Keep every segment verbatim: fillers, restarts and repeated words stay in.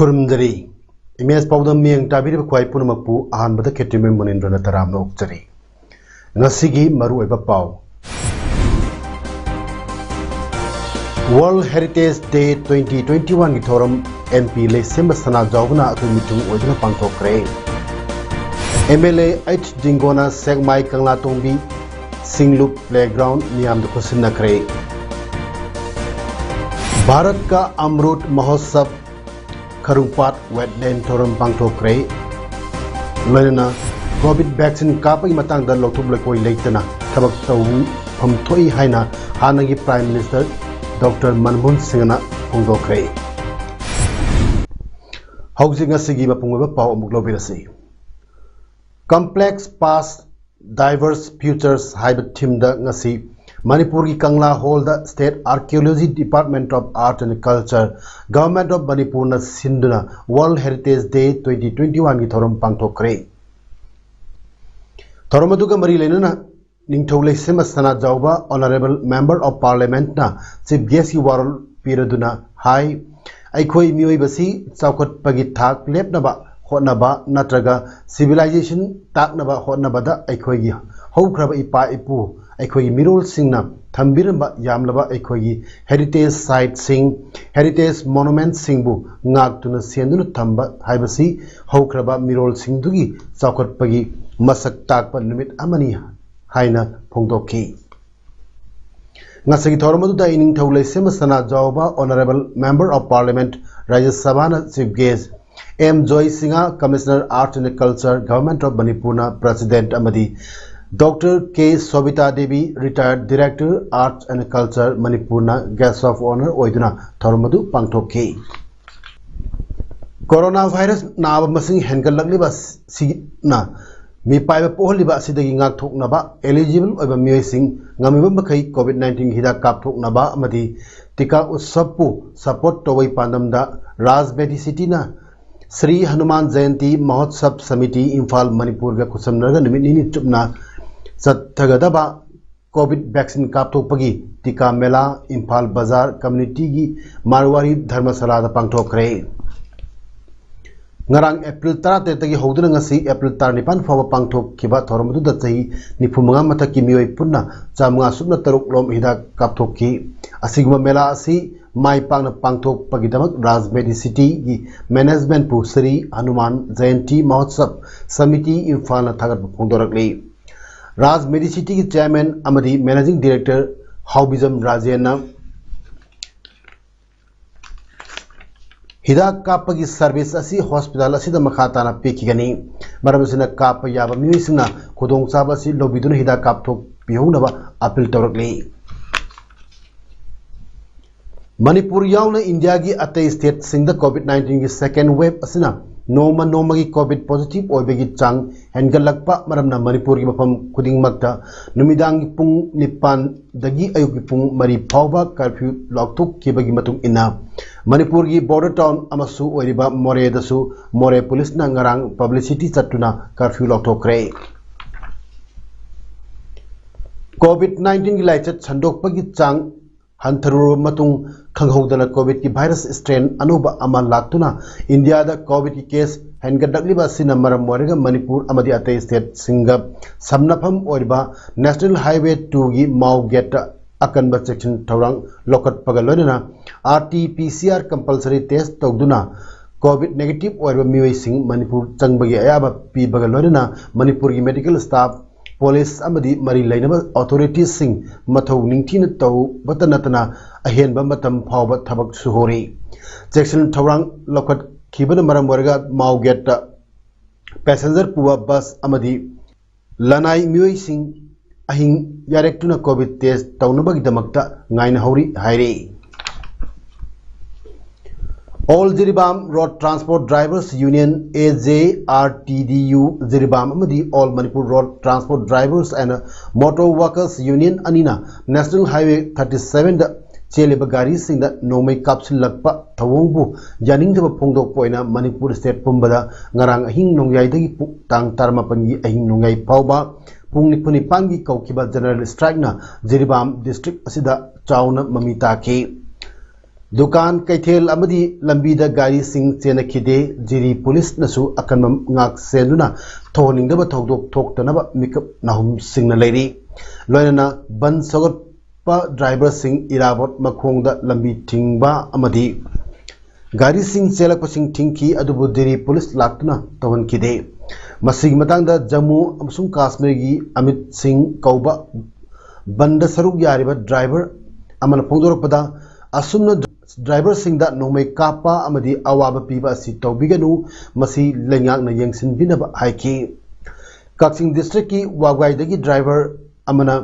ꯈꯨꯔꯨꯝꯖꯔꯤ꯫ Image ꯄꯥꯎꯗꯝ ꯃꯤꯠꯌꯦꯡ ꯇꯥꯕꯤꯔꯤꯕ ꯈ꯭ꯋꯥꯏ ꯄꯨꯝꯅꯃꯛꯄꯨ ꯑꯍꯥꯟꯕꯗ ꯈꯦꯇ꯭ꯔꯤꯃꯌꯨꯝ ꯃꯨꯅꯤꯟꯗ꯭ꯔꯅ ꯇꯔꯥꯝꯅ ꯑꯣꯛꯆꯔꯤ꯫ ꯉꯁꯤꯒꯤ ꯃꯔꯨꯑꯣꯏꯕ ꯄꯥꯎ꯫ World Heritage Day twenty twenty-one ꯒꯤ ꯊꯧꯔꯝ M P ꯂꯩꯁꯦꯝꯕ ꯁꯅꯥꯖꯥꯎꯕꯅ ꯑꯩꯈꯣꯏ ꯃꯤꯊꯨꯡ ꯑꯣꯏꯗꯨꯅ ꯄꯥꯡꯊꯣꯛꯈ꯭ꯔꯦ꯫ M L A H ꯖꯤꯡꯒꯣꯅ ꯁꯦꯛꯃꯥꯏ ꯀꯪꯂꯥꯇꯣꯡꯕꯤ ꯁꯤꯡꯂꯨꯞ playground ꯃꯤꯌꯥꯝꯗ ꯈꯨꯠꯁꯤꯟꯅꯈ꯭ꯔꯦ꯫ ꯚꯥꯔꯠ ꯀꯥ ꯑꯃ꯭ꯔꯨꯠ ꯃꯍꯣꯠꯁꯕ ꯈꯔꯨꯡꯄꯥꯠ wetland ꯊꯧꯔꯝ ꯄꯥꯡꯊꯣꯛꯈ꯭ꯔꯦ꯫ ꯂꯣꯏꯅꯅ COVID vaccine ꯀꯥꯞꯄꯒꯤ ꯃꯇꯥꯡꯗ ꯂꯧꯊꯣꯛ ꯂꯩꯀꯣꯏ ꯂꯩꯇꯅ ꯊꯕꯛ ꯇꯧꯐꯝ ꯊꯣꯛꯏ ꯍꯥꯏꯅ ꯍꯥꯟꯅꯒꯤ Prime Minister Doctor ꯃꯟꯃꯣꯍꯟ ꯁꯤꯡꯍꯅ ꯐꯣꯡꯗꯣꯛꯈ꯭ꯔꯦ꯫ ꯍꯧꯖꯤꯛ ꯉꯁꯤꯒꯤ ꯃꯄꯨꯡ ꯑꯣꯏꯕ ꯄꯥꯎ ꯑꯃꯨꯛ ꯂꯧꯕꯤꯔꯁꯤ꯫ Complex Past Diverse Futures ꯍꯥꯏꯕ theme ꯗ ꯉꯁꯤ ꯃꯅꯤꯄꯨꯔꯒꯤ ꯀꯪꯂꯥ hall the State Archaeology Department of Art and Culture, Government of ꯃꯅꯤꯄꯨꯔꯅ ꯁꯤꯟꯗꯨꯅ World Heritage Day twenty twenty-one ꯒꯤ ꯊꯧꯔꯝ ꯄꯥꯡꯊꯣꯛꯈ꯭ꯔꯦ꯫ ꯊꯧꯔꯝ ꯑꯗꯨꯒ ꯃꯔꯤ ꯂꯩꯅꯅ ꯅꯤꯡꯊꯧ ꯂꯩꯁꯦꯝꯕ ꯁꯅꯥꯖꯥꯎꯕ Honourable Member of Parliament ꯅ Chief Guest ꯀꯤ ꯋꯥꯔꯣꯜ ꯄꯤꯔꯗꯨꯅ ꯍꯥꯏ, ꯑꯩꯈꯣꯏ ꯃꯤꯑꯣꯏꯕꯁꯤ ꯆꯥꯎꯈꯠꯄꯒꯤ ꯊꯥꯛ ꯂꯦꯞꯅꯕ ꯍꯣꯠꯅꯕ ꯅꯠꯇ꯭ꯔꯒ civilization ꯇꯥꯛꯅꯕ ꯍꯣꯠꯅꯕꯗ ꯑꯩꯈꯣꯏꯒꯤ ꯍꯧꯈ꯭ꯔꯕ ꯏꯄꯥ ꯏꯄꯨ, ꯑꯩꯈꯣꯏꯒꯤ ꯃꯤꯔꯣꯜꯁꯤꯡꯅ ꯊꯝꯕꯤꯔꯝꯕ ꯌꯥꯝꯂꯕ ꯑꯩꯈꯣꯏꯒꯤ heritage site ꯁꯤꯡ, heritage monument ꯁꯤꯡꯕꯨ ꯉꯥꯛꯇꯨꯅ ꯁꯦꯟꯗꯨꯅ ꯊꯝꯕ ꯍꯥꯏꯕꯁꯤ ꯍꯧꯈ꯭ꯔꯕ ꯃꯤꯔꯣꯜꯁꯤꯡꯗꯨꯒꯤ ꯆꯥꯎꯈꯠꯄꯒꯤ ꯃꯁꯛ ꯇꯥꯛꯄ ꯅꯨꯃꯤꯠ ꯑꯃꯅꯤ ꯍꯥꯏꯅ ꯐꯣꯡꯗꯣꯛꯈꯤ꯫ ꯉꯁꯤꯒꯤ ꯊꯧꯔꯝ ꯑꯗꯨꯗ ꯏꯅꯤꯡꯊꯧ ꯂꯩꯁꯦꯝꯕ ꯁꯅꯥꯖꯥꯎꯕ Honourable Member of Parliament, ꯔꯥꯖ꯭ꯌ ꯁꯚꯥꯅ Chief Guest, M ꯖꯣꯏꯁꯤꯡꯍ, Commissioner Art and Culture, Government of ꯃꯅꯤꯄꯨꯔꯅ President ꯑꯃꯗꯤ Doctor K ꯁꯣꯕꯤꯇꯥ Devi, Retired Director, Art and Culture, ꯃꯅꯤꯄꯨꯔꯅ Guest of Honour ꯑꯣꯏꯗꯨꯅ ꯊꯧꯔꯝ ꯑꯗꯨ ꯄꯥꯡꯊꯣꯛꯈꯤ꯫ Corona virus ꯅꯥꯕ ꯃꯁꯤꯡ ꯍꯦꯟꯒꯠꯂꯛꯂꯤꯕ ꯑꯁꯤꯅ ꯃꯤꯄꯥꯏꯕ ꯄꯣꯛꯍꯜꯂꯤꯕ ꯑꯁꯤꯗꯒꯤ ꯉꯥꯛꯊꯣꯛꯅꯕ eligible ꯑꯣꯏꯕ ꯃꯤꯑꯣꯏꯁꯤꯡ ꯉꯝꯃꯤꯕ ꯃꯈꯩ COVID nineteen ꯍꯤꯗꯥꯛ ꯀꯥꯞꯊꯣꯛꯅꯕ ꯑꯃꯗꯤ ꯇꯤꯀꯥ ꯎꯠꯁꯕꯄꯨ support ꯇꯧꯕꯒꯤ ꯄꯥꯟꯗꯝꯗ ꯔꯥꯖ ꯃꯦꯗꯤꯁꯤꯇꯤꯅ ꯁ꯭ꯔꯤ ꯍꯅꯨꯃꯥꯟ ꯖꯌꯟꯇꯤ ꯃꯍꯣꯠꯁꯕ ꯁꯃꯤꯇꯤ ꯏꯝꯐꯥꯜ ꯃꯅꯤꯄꯨꯔꯒ ꯈꯨꯠꯁꯝꯅꯔꯒ ꯅꯨꯃꯤꯠ ꯅꯤꯅꯤ ꯆꯨꯞꯅ ꯆꯠꯊꯒꯗꯕ COVID vaccine ꯀꯥꯞꯊꯣꯛꯄꯒꯤ ꯇꯤꯀꯥ ꯃꯦꯂꯥ ꯏꯝꯐꯥꯜ ꯕꯖꯥꯔ community ꯒꯤ ꯃꯥꯔꯋꯥꯔꯤ ꯙꯔꯃꯁꯥꯂꯥꯗ ꯄꯥꯡꯊꯣꯛꯈ꯭ꯔꯦ꯫ ꯉꯔꯥꯡ April ꯇꯔꯥꯇꯔꯦꯠꯇꯒꯤ ꯍꯧꯗꯨꯅ ꯉꯁꯤ April ꯇꯔꯥꯅꯤꯄꯥꯟ ꯐꯥꯎꯕ ꯄꯥꯡꯊꯣꯛꯈꯤꯕ ꯊꯧꯔꯝ ꯑꯗꯨꯗ ꯆꯍꯤ ꯅꯤꯐꯨ ꯃꯉꯥ ꯃꯊꯛꯀꯤ ꯃꯤꯑꯣꯏ ꯄꯨꯟꯅ ꯆꯥꯃꯉꯥ ꯁꯨꯞꯅ ꯇꯔꯨꯛ ꯂꯣꯝ ꯍꯤꯗꯥꯛ ꯀꯥꯞꯊꯣꯛꯈꯤ꯫ ꯑꯁꯤꯒꯨꯝꯕ ꯃꯦꯂꯥ ꯑꯁꯤ ꯃꯥꯏ ꯄꯥꯛꯅ ꯄꯥꯡꯊꯣꯛꯄꯒꯤꯗꯃꯛ ꯔꯥꯖ ꯃꯦꯗꯤꯁꯤꯇꯤꯒꯤ management ꯄꯨ ꯁ꯭ꯔꯤ ꯍꯅꯨꯃꯥꯟ ꯖꯌꯟꯇꯤ ꯃꯍꯣꯠꯁꯕ ꯁꯃꯤꯇꯤ ꯏꯝꯐꯥꯜꯅ ꯊꯥꯒꯠꯄ ꯐꯣꯡꯗꯣꯔꯛꯂꯤ꯫ ꯔꯥꯖ ꯃꯦꯗꯤꯁꯤꯇꯤꯒꯤ chairman ꯑꯃꯗꯤ managing director ꯍꯥꯎꯕꯤꯖꯝ ꯔꯥꯖꯦꯟꯅ ꯍꯤꯗꯥꯛ ꯀꯥꯞꯄꯒꯤ service ꯑꯁꯤ hospital ꯑꯁꯤꯗ ꯃꯈꯥ ꯇꯥꯅ ꯄꯤꯈꯤꯒꯅꯤ꯫ ꯃꯔꯝ ꯑꯁꯤꯅ ꯀꯥꯞꯄ ꯌꯥꯕ ꯃꯤꯑꯣꯏꯁꯤꯡꯅ ꯈꯨꯗꯣꯡꯆꯥꯕ ꯑꯁꯤ ꯂꯧꯕꯤꯗꯨꯅ ꯍꯤꯗꯥꯛ ꯀꯥꯞꯊꯣꯛꯄꯤꯍꯧꯅꯕ appeal ꯇꯧꯔꯛꯂꯤ꯫ ꯃꯅꯤꯄꯨꯔ ꯌꯥꯎꯅ ꯏꯟꯗꯤꯌꯥꯒꯤ ꯑꯇꯩ stateꯁꯤꯡꯗ COVID nineteen ꯒꯤ second wave ꯑꯁꯤꯅ ꯅꯣꯡꯃ ꯅꯣꯡꯃꯒꯤ COVID positive ꯑꯣꯏꯕꯒꯤ ꯆꯥꯡ ꯍꯦꯟꯒꯠꯂꯛꯄ ꯃꯔꯝꯅ ꯃꯅꯤꯄꯨꯔꯒꯤ ꯃꯐꯝ ꯈꯨꯗꯤꯡꯃꯛꯇ ꯅꯨꯃꯤꯗꯥꯡꯒꯤ ꯄꯨꯡ ꯅꯤꯄꯥꯟꯗꯒꯤ ꯑꯌꯨꯛꯀꯤ ꯄꯨꯡ ꯃꯔꯤ ꯐꯥꯎꯕ curfew ꯂꯥꯎꯊꯣꯛꯈꯤꯕꯒꯤ ꯃꯇꯨꯡ ꯏꯟꯅ ꯃꯅꯤꯄꯨꯔꯒꯤ border town ꯑꯃꯁꯨ ꯑꯣꯏꯔꯤꯕ ꯃꯣꯔꯦꯗꯁꯨ ꯃꯣꯔꯦ ꯄꯨꯂꯤꯁꯅ ꯉꯔꯥꯡ publicity ꯆꯠꯇꯨꯅ curfew ꯂꯥꯎꯊꯣꯛꯈ꯭ꯔꯦ꯫ COVID nineteen ꯒꯤ ꯂꯥꯏꯆꯠ ꯁꯟꯗꯣꯛꯄꯒꯤ ꯆꯥꯡ ꯍꯟꯊꯔꯨꯔꯕ ꯃꯇꯨꯡ ꯈꯪꯍꯧꯗꯅ COVIDꯀꯤ virus strain ꯑꯅꯧꯕ ꯑꯃ ꯂꯥꯛꯇꯨꯅ ꯏꯟꯗꯤꯌꯥꯗ COVIDꯀꯤ case ꯍꯦꯟꯒꯠꯂꯛꯂꯤꯕ ꯑꯁꯤꯅ ꯃꯔꯝ ꯑꯣꯏꯔꯒ ꯃꯅꯤꯄꯨꯔ ꯑꯃꯗꯤ ꯑꯇꯩ stateꯁꯤꯡꯒ ꯁꯝꯅꯐꯝ ꯑꯣꯏꯔꯤꯕ National Highway twoꯒꯤ ꯃꯥꯎ gateꯇ ꯑꯀꯟꯕ ꯆꯦꯛꯁꯤꯟ ꯊꯧꯔꯥꯡ ꯂꯧꯈꯠꯄꯒ ꯂꯣꯏꯅꯅ RT-PCR compulsory test ꯇꯧꯗꯨꯅ COVID negative ꯑꯣꯏꯔꯕ ꯃꯤꯑꯣꯏꯁꯤꯡ ꯃꯅꯤꯄꯨꯔ ꯆꯪꯕꯒꯤ ꯑꯌꯥꯕ ꯄꯤꯕꯒ ꯂꯣꯏꯅꯅ ꯃꯅꯤꯄꯨꯔꯒꯤ medical staff, police ꯑꯃꯗꯤ ꯃꯔꯤ ꯂꯩꯅꯕ authorityꯁꯤꯡ ꯃꯊꯧ ꯅꯤꯡꯊꯤꯅ ꯇꯧꯕꯇ ꯅꯠꯇꯅ ꯑꯍꯦꯟꯕ ꯃꯇꯝ ꯐꯥꯎꯕ ꯊꯕꯛ ꯁꯨꯍꯧꯔꯤ꯫ ꯆꯦꯛꯁꯤꯟ ꯊꯧꯔꯥꯡ ꯂꯧꯈꯠꯈꯤꯕꯅ ꯃꯔꯝ ꯑꯣꯏꯔꯒ ꯃꯥꯎ gateꯇ passenger ꯄꯨꯕ bus ꯑꯃꯗꯤ ꯂꯅꯥꯏ ꯃꯤꯑꯣꯏꯁꯤꯡ ꯑꯍꯤꯡ ꯌꯥꯔꯦꯛꯇꯨꯅ COVID test ꯇꯧꯅꯕꯒꯤꯗꯃꯛꯇ ꯉꯥꯏꯅꯍꯧꯔꯤ ꯍꯥꯏꯔꯤ꯫ All Jiribam Road Transport Drivers Union, A J R T D U Jiribam ꯑꯃꯗꯤ All Manipur Road Transport Drivers and Motor Workers Union ꯑꯅꯤꯅ National Highway thirty sevenꯗ ꯆꯦꯜꯂꯤꯕ ꯒꯥꯔꯤꯁꯤꯡꯗ ꯅꯣꯡꯃꯩ ꯀꯥꯞꯁꯤꯜꯂꯛꯄ ꯊꯧꯑꯣꯡꯕꯨ ꯌꯥꯅꯤꯡꯗꯕ ꯐꯣꯡꯗꯣꯛꯄ ꯑꯣꯏꯅ ꯃꯅꯤꯄꯨꯔ state ꯄꯨꯝꯕꯗ ꯉꯔꯥꯡ ꯑꯍꯤꯡ ꯅꯣꯡꯌꯥꯏꯗꯒꯤ ꯄꯨ-, ꯇꯥꯡ ꯇꯔꯥꯃꯥꯄꯟꯒꯤ ꯑꯍꯤꯡ ꯅꯣꯡꯌꯥꯏ ꯐꯥꯎꯕ ꯄꯨꯡ ꯅꯤꯐꯨ ꯅꯤꯄꯥꯟꯒꯤ ꯀꯧꯈꯤꯕ general strikeꯅ ꯖꯤꯔꯤꯕꯥꯝ district ꯑꯁꯤꯗ ꯆꯥꯎꯅ ꯃꯃꯤ ꯇꯥꯈꯤ꯫ ꯗꯨꯀꯥꯟ, ꯀꯩꯊꯦꯜ ꯑꯃꯗꯤ ꯂꯝꯕꯤꯗ ꯒꯥꯔꯤꯁꯤꯡ ꯆꯦꯟꯅꯈꯤꯗꯦ꯫ ꯖꯤꯔꯤ ꯄꯨꯂꯤꯁꯅꯁꯨ ꯑꯀꯟꯕ ꯉꯥꯛ ꯁꯦꯟꯗꯨꯅ ꯊꯣꯛꯍꯟꯅꯤꯡꯗꯕ ꯊꯧꯗꯣꯛ ꯊꯣꯛꯇꯅꯕ ꯃꯤꯀꯨꯞ ꯅꯥꯍꯨꯝꯁꯤꯡꯅ ꯂꯩꯔꯤ꯫ ꯂꯣꯏꯅꯅ ꯕꯟ ꯁꯧꯒꯠꯄ driverꯁꯤꯡ ꯏꯔꯥꯕꯣꯠ ꯃꯈꯣꯡꯗ ꯂꯝꯕꯤ ꯊꯤꯡꯕ ꯑꯃꯗꯤ ꯒꯥꯔꯤꯁꯤꯡ ꯆꯦꯜꯂꯛꯄꯁꯤꯡ ꯊꯤꯡꯈꯤ, ꯑꯗꯨꯕꯨ ꯖꯤꯔꯤ ꯄꯨꯂꯤꯁ ꯂꯥꯛꯇꯨꯅ ꯇꯧꯍꯟꯈꯤꯗꯦ꯫ ꯃꯁꯤꯒꯤ ꯃꯇꯥꯡꯗ ꯖꯝꯃꯨ ꯑꯃꯁꯨꯡ ꯀꯥꯁꯃꯤꯔꯒꯤ ꯑꯃꯤꯠ ꯁꯤꯡ ꯀꯧꯕ ꯕꯟꯗ ꯁꯔꯨꯛ ꯌꯥꯔꯤꯕ driver ꯑꯃꯅ ꯐꯣꯡꯗꯣꯔꯛꯄꯗ, ꯑꯁꯨꯝꯅ driverꯁꯤꯡꯗ ꯅꯣꯡꯃꯩ ꯀꯥꯞꯄ ꯑꯃꯗꯤ ꯑꯋꯥꯕ ꯄꯤꯕ ꯑꯁꯤ ꯇꯧꯕꯤꯒꯅꯨ, ꯃꯁꯤ ꯂꯩꯉꯥꯛꯅ ꯌꯦꯡꯁꯤꯟꯕꯤꯅꯕ ꯍꯥꯏꯈꯤ꯫ ꯀꯛꯆꯤꯡ districtꯀꯤ ꯋꯥꯕꯒꯥꯏꯗꯒꯤ driver ꯑꯃꯅ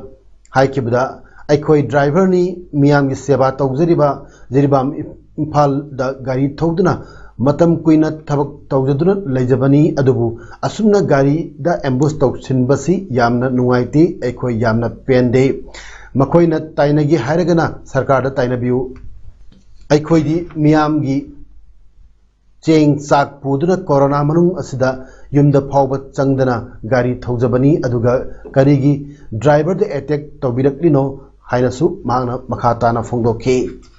ꯍꯥꯏꯈꯤꯕꯗ, "ꯑꯩꯈꯣꯏ driverꯅꯤ, ꯃꯤꯌꯥꯝꯒꯤ ꯁꯦꯕꯥ ꯇꯧꯖꯔꯤꯕ, ꯖꯤꯔꯤꯕꯥꯝ ꯏꯝꯐꯥꯜꯗ ꯒꯥꯔꯤ ꯊꯧꯗꯨꯅ ꯃꯇꯝ ꯀꯨꯏꯅ ꯊꯕꯛ ꯇꯧꯖꯗꯨꯅ ꯂꯩꯖꯕꯅꯤ, ꯑꯗꯨꯕꯨ ꯑꯁꯨꯝꯅ ꯒꯥꯔꯤꯗ ambush ꯇꯧꯁꯤꯟꯕꯁꯤ ꯌꯥꯝꯅ ꯅꯨꯡꯉꯥꯏꯇꯦ, ꯑꯩꯈꯣꯏ ꯌꯥꯝꯅ ꯄꯦꯟꯗꯦ꯫ ꯃꯈꯣꯏꯅ ꯇꯥꯏꯅꯒꯦ ꯍꯥꯏꯔꯒꯅ ꯁꯔꯀꯥꯔꯗ ꯇꯥꯏꯅꯕꯤꯌꯨ꯫ ꯑꯩꯈꯣꯏꯗꯤ ꯃꯤꯌꯥꯝꯒꯤ ꯆꯦꯡ ꯆꯥꯛ ꯄꯨꯗꯨꯅ ꯀꯣꯔꯣꯅꯥ ꯃꯅꯨꯡ ꯑꯁꯤꯗ ꯌꯨꯝꯗ ꯐꯥꯎꯕ ꯆꯪꯗꯅ ꯒꯥꯔꯤ ꯊꯧꯖꯕꯅꯤ, ꯑꯗꯨꯒ ꯀꯔꯤꯒꯤ driverꯗ attack ꯇꯧꯕꯤꯔꯛꯂꯤꯅꯣ?" ꯍꯥꯏꯅꯁꯨ ꯃꯍꯥꯛꯅ ꯃꯈꯥ ꯇꯥꯅ ꯐꯣꯡꯗꯣꯛꯈꯤ꯫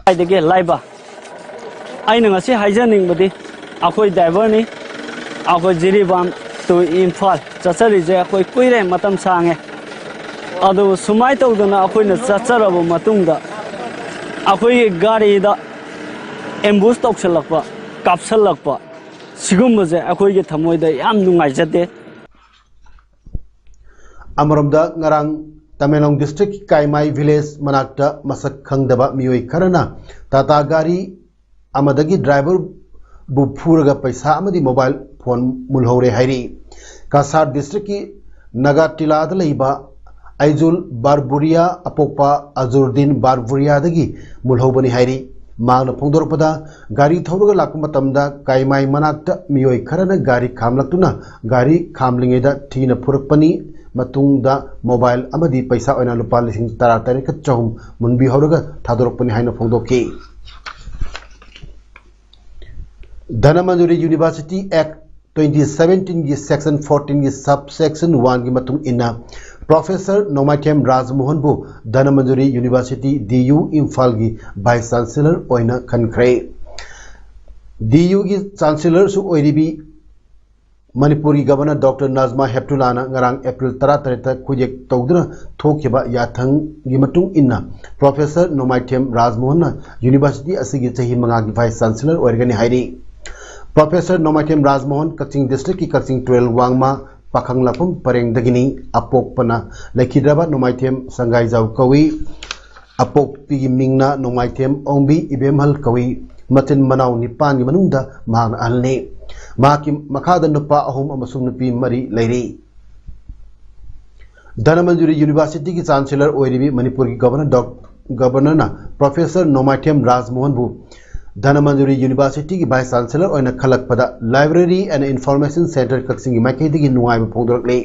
ꯀꯥꯏꯗꯒꯤ ꯂꯥꯏꯕ? ꯑꯩꯅ ꯉꯁꯤ ꯍꯥꯏꯖꯅꯤꯡꯕꯗꯤ, ꯑꯩꯈꯣꯏ driverꯅꯤ, ꯑꯩꯈꯣꯏ ꯖꯤꯔꯤꯕꯥꯝ to ꯏꯝꯐꯥꯜ ꯆꯠꯆꯔꯤꯁꯦ ꯑꯩꯈꯣꯏ ꯀꯨꯏꯔꯦ, ꯃꯇꯝ ꯁꯥꯡꯉꯦ꯫ ꯑꯗꯨ ꯁꯨꯃꯥꯏꯅ ꯇꯧꯗꯅ ꯑꯩꯈꯣꯏꯅ ꯆꯠꯆꯔꯕ ꯃꯇꯨꯡꯗ ꯑꯩꯈꯣꯏꯒꯤ ꯒꯥꯔꯤꯗ ambush ꯇꯧꯁꯤꯜꯂꯛꯄ, ꯀꯥꯞꯁꯤꯜꯂꯛꯄ, ꯁꯤꯒꯨꯝꯕꯁꯦ ꯑꯩꯈꯣꯏꯒꯤ ꯊꯃꯣꯏꯗ ꯌꯥꯝ ꯅꯨꯡꯉꯥꯏꯖꯗꯦ꯫ ꯑꯃꯔꯣꯝꯗ, ꯉꯔꯥꯡ ꯇꯃꯦꯡꯂꯣꯡ districtꯀꯤ ꯀꯥꯏꯃꯥꯏ village ꯃꯅꯥꯛꯇ ꯃꯁꯛ ꯈꯪꯗꯕ ꯃꯤꯑꯣꯏ ꯈꯔꯅ ꯇꯥꯇꯥ ꯒꯥꯔꯤ ꯑꯃꯗꯒꯤ driverꯕꯨ ꯐꯨꯔꯒ ꯄꯩꯁꯥ ꯑꯃꯗꯤ mobile phone ꯃꯨꯜꯍꯧꯔꯦ ꯍꯥꯏꯔꯤ꯫ ꯀꯁꯥꯔ districtꯀꯤ ꯅꯥꯒꯥꯇꯤꯂꯥꯗ ꯂꯩꯕ ꯑꯩꯖꯨꯜ ꯕꯥꯔꯕꯨꯔꯤꯌꯥ ꯑꯄꯣꯛꯄ ꯑꯖꯨꯔꯗꯤꯟ ꯕꯥꯔꯕꯨꯔꯤꯌꯥꯗꯒꯤ ꯃꯨꯜꯍꯧꯕꯅꯤ ꯍꯥꯏꯔꯤ꯫ ꯃꯍꯥꯛꯅ ꯐꯣꯡꯗꯣꯔꯛꯄꯗ, ꯒꯥꯔꯤ ꯊꯧꯔꯒ ꯂꯥꯛꯄ ꯃꯇꯝꯗ ꯀꯥꯏꯃꯥꯏ ꯃꯅꯥꯛꯇ ꯃꯤꯑꯣꯏ ꯈꯔꯅ ꯒꯥꯔꯤ ꯈꯥꯝꯂꯛꯇꯨꯅ ꯒꯥꯔꯤ ꯈꯥꯝꯂꯤꯉꯩꯗ ꯊꯤꯅ ꯐꯨꯔꯛꯄꯅꯤ꯫ ꯃꯇꯨꯡꯗ ꯃꯣꯕꯥꯏꯜ ꯑꯃꯗꯤ ꯄꯩꯁꯥ ꯑꯣꯏꯅ ꯂꯨꯄꯥ ꯂꯤꯁꯤꯡ ꯇꯔꯥ ꯇꯔꯦꯠꯀ ꯆꯍꯨꯝ ꯃꯨꯟꯕꯤꯍꯧꯔꯒ ꯊꯥꯗꯣꯔꯛꯄꯅꯤ ꯍꯥꯏꯅ ꯐꯣꯡꯗꯣꯛꯈꯤ꯫ Dhanamanjuri University Act twenty seventeenꯒꯤ Section fourteenꯒꯤ Subsection oneꯒꯤ ꯃꯇꯨꯡ ꯏꯟꯅ Professor ꯅꯣꯡꯃꯥꯏꯊꯦꯝ ꯔꯥꯖꯃꯣꯍꯟꯕꯨ ꯙꯅꯃꯟꯖꯨꯔꯤ University, D U, ꯏꯝꯐꯥꯜꯒꯤ Vice Chancellor ꯑꯣꯏꯅ ꯈꯟꯈ꯭ꯔꯦ꯫ D Uꯒꯤ Chancellorꯁꯨ ꯑꯣꯏꯔꯤꯕꯤ ꯃꯅꯤꯄꯨꯔꯒꯤ Governor Doctor ꯅꯖꯃꯥ ꯍꯦꯞꯇꯨꯂꯥꯅ ꯉꯔꯥꯡ April ꯇꯔꯥꯇꯔꯦꯠꯇ ꯈꯨꯌꯦꯛ ꯇꯧꯗꯨꯅ ꯊꯣꯛꯈꯤꯕ ꯌꯥꯊꯪꯒꯤ ꯃꯇꯨꯡ ꯏꯟꯅ Professor ꯅꯣꯡꯃꯥꯏꯊꯦꯝ ꯔꯥꯖꯃꯣꯍꯟꯅ University ꯑꯁꯤꯒꯤ ꯆꯍꯤ ꯃꯉꯥꯒꯤ Vice Chancellor ꯑꯣꯏꯔꯒꯅꯤ ꯍꯥꯏꯔꯤ꯫ Professor ꯅꯣꯡꯃꯥꯏꯊꯦꯝ ꯔꯥꯖꯃꯣꯍꯟ ꯀꯛꯆꯤꯡ districtꯀꯤ ꯀꯛꯆꯤꯡ ꯇꯨꯔꯦꯜ ꯋꯥꯡꯃ ꯄꯥꯈꯪꯂꯥꯛꯐꯝ ꯄꯔꯦꯡꯗꯒꯤꯅꯤ꯫ ꯑꯄꯣꯛꯄꯅ ꯂꯩꯈꯤꯗ꯭ꯔꯕ ꯅꯣꯡꯃꯥꯏꯊꯦꯝ ꯁꯪꯒꯥꯏꯖꯥꯎ ꯀꯧꯏ꯫ ꯑꯄꯣꯛꯄꯤꯒꯤ ꯃꯤꯡꯅ ꯅꯣꯡꯃꯥꯏꯊꯦꯝ ꯑꯣꯡꯕꯤ ꯏꯕꯦꯝꯍꯜ ꯀꯧꯏ꯫ ꯃꯆꯤꯟ ꯃꯅꯥꯎ ꯅꯤꯄꯥꯟꯒꯤ ꯃꯅꯨꯡꯗ ꯃꯍꯥꯛꯅ ꯑꯍꯜꯅꯤ꯫ ꯃꯍꯥꯛꯀꯤ ꯃꯈꯥꯗ ꯅꯨꯄꯥ ꯑꯍꯨꯝ ꯑꯃꯁꯨꯡ ꯅꯨꯄꯤ ꯃꯔꯤ ꯂꯩꯔꯤ꯫ ꯙꯅꯃꯟꯖꯨꯔꯤ Universityꯒꯤ Chancellor ꯑꯣꯏꯔꯤꯕꯤ ꯃꯅꯤꯄꯨꯔꯒꯤ Governor Doc-, Governorꯅ Professor ꯅꯣꯡꯃꯥꯏꯊꯦꯝ ꯔꯥꯖꯃꯣꯍꯟꯕꯨ ꯙꯅꯃꯟꯖꯨꯔꯤ Universityꯒꯤ Vice Chancellor ꯑꯣꯏꯅ ꯈꯜꯂꯛꯄꯗ Library and Information Centre ꯀꯛꯆꯤꯡꯒꯤ ꯃꯥꯏꯀꯩꯗꯒꯤ ꯅꯨꯡꯉꯥꯏꯕ ꯐꯣꯡꯗꯣꯔꯛꯂꯤ꯫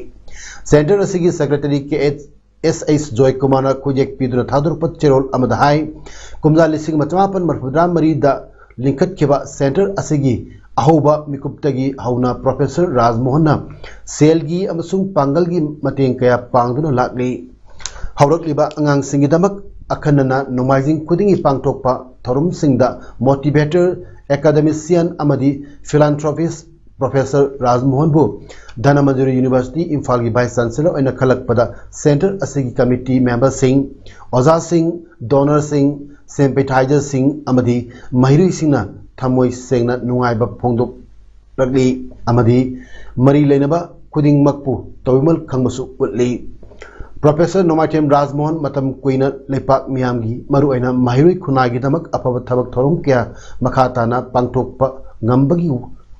Centre ꯑꯁꯤꯒꯤ Secretary K H S H ꯖꯣꯏꯀꯨꯃꯥꯔꯅ ꯈꯨꯌꯦꯛ ꯄꯤꯗꯨꯅ ꯊꯥꯗꯣꯔꯛꯄ ꯆꯦꯔꯣꯜ ꯑꯃꯗ ꯍꯥꯏ, ꯀꯨꯝꯖꯥ ꯂꯤꯁꯤꯡ ꯑꯃ ꯆꯃꯥꯄꯟ ꯃꯔꯤꯐꯨꯇꯔꯥ ꯃꯔꯤꯗ ꯂꯤꯡꯈꯠꯈꯤꯕ Centre ꯑꯁꯤꯒꯤ ꯑꯍꯧꯕ ꯃꯤꯀꯨꯞꯇꯒꯤ ꯍꯧꯅ Professor ꯔꯥꯖꯃꯣꯍꯟꯅ ꯁꯦꯜꯒꯤ ꯑꯃꯁꯨꯡ ꯄꯥꯡꯒꯜꯒꯤ ꯃꯇꯦꯡ ꯀꯌꯥ ꯄꯥꯡꯗꯨꯅ ꯂꯥꯛꯂꯤ꯫ ꯍꯧꯔꯛꯂꯤꯕ ꯑꯉꯥꯡꯁꯤꯡꯒꯤꯗꯃꯛ ꯑꯈꯟꯅꯅ ꯅꯣꯡꯃꯥꯏꯖꯤꯡ ꯈꯨꯗꯤꯡꯒꯤ ꯄꯥꯡꯊꯣꯛꯄ ꯊꯧꯔꯝꯁꯤꯡꯗ motivator, academician ꯑꯃꯗꯤ philanthropist Professor ꯔꯥꯖꯃꯣꯍꯟꯕꯨ ꯙꯅꯃꯟꯖꯨꯔꯤ University ꯏꯝꯐꯥꯜꯒꯤ Vice Chancellor ꯑꯣꯏꯅ ꯈꯜꯂꯛꯄꯗ Centre ꯑꯁꯤꯒꯤ committee memberꯁꯤꯡ, ꯑꯣꯖꯥꯁꯤꯡ, donorꯁꯤꯡ, sympathizerꯁꯤꯡ ꯑꯃꯗꯤ ꯃꯍꯩꯔꯣꯏꯁꯤꯡꯅ ꯊꯃꯣꯏ ꯁꯦꯡꯅ ꯅꯨꯡꯉꯥꯏꯕ ꯐꯣꯡꯗꯣꯛꯂꯛꯂꯤ ꯑꯃꯗꯤ ꯃꯔꯤ ꯂꯩꯅꯕ ꯈꯨꯗꯤꯡꯃꯛꯄꯨ ꯇꯧꯕꯤꯃꯜ ꯈꯪꯕꯁꯨ ꯎꯠꯂꯤ꯫ Professor ꯅꯣꯡꯃꯥꯏꯊꯦꯝ ꯔꯥꯖꯃꯣꯍꯟ ꯃꯇꯝ ꯀꯨꯏꯅ ꯂꯩꯄꯥꯛ ꯃꯤꯌꯥꯝꯒꯤ, ꯃꯔꯨꯑꯣꯏꯅ ꯃꯍꯩꯔꯣꯏ ꯈꯨꯟꯅꯥꯏꯒꯤꯗꯃꯛ ꯑꯐꯕ ꯊꯕꯛ ꯊꯧꯔꯝ ꯀꯌꯥ ꯃꯈꯥ ꯇꯥꯅ ꯄꯥꯡꯊꯣꯛꯄ ꯉꯝꯕꯒꯤ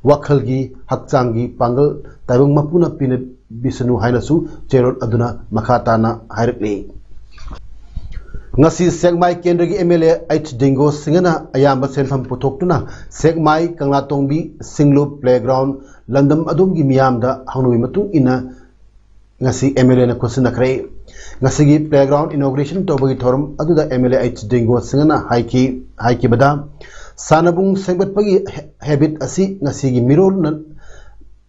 ꯋꯥꯈꯜꯒꯤ, ꯍꯛꯆꯥꯡꯒꯤ ꯄꯥꯡꯒꯜ ꯇꯥꯏꯕꯪ ꯃꯄꯨꯅ ꯄꯤꯅꯕꯤꯁꯅꯨ ꯍꯥꯏꯅꯁꯨ ꯆꯦꯔꯣꯜ ꯑꯗꯨꯅ ꯃꯈꯥ ꯇꯥꯅ ꯍꯥꯏꯔꯛꯂꯤ꯫ ꯉꯁꯤ ꯁꯦꯛꯃꯥꯏ ꯀꯦꯟꯗ꯭ꯔꯒꯤ MLA H ꯗꯤꯡꯒꯣ ꯁꯤꯡꯍꯅ ꯑꯌꯥꯝꯕ ꯁꯦꯟꯐꯝ ꯄꯨꯊꯣꯛꯇꯨꯅ ꯁꯦꯛꯃꯥꯏ ꯀꯪꯂꯥꯇꯣꯡꯕꯤ ꯁꯤꯡꯂꯨꯞ playground ꯂꯝꯗꯝ ꯑꯗꯣꯝꯒꯤ ꯃꯤꯌꯥꯝꯗ ꯍꯪꯅꯕꯒꯤ ꯃꯇꯨꯡ ꯏꯟꯅ ꯉꯁꯤ MLAꯅ ꯈꯨꯠꯁꯤꯟꯅꯈ꯭ꯔꯦ꯫ ꯉꯁꯤꯒꯤ playground inauguration ꯇꯧꯕꯒꯤ ꯊꯧꯔꯝ ꯑꯗꯨꯗ MLA H ꯗꯤꯡꯒꯣ ꯁꯤꯡꯍꯅ ꯍꯥꯏꯈꯤ ꯍꯥꯏꯈꯤꯕꯗ ꯁꯥꯟꯅꯕꯨꯡ ꯁꯦꯝꯒꯠꯄꯒꯤ habit ꯑꯁꯤ ꯉꯁꯤꯒꯤ ꯃꯤꯔꯣꯜꯅ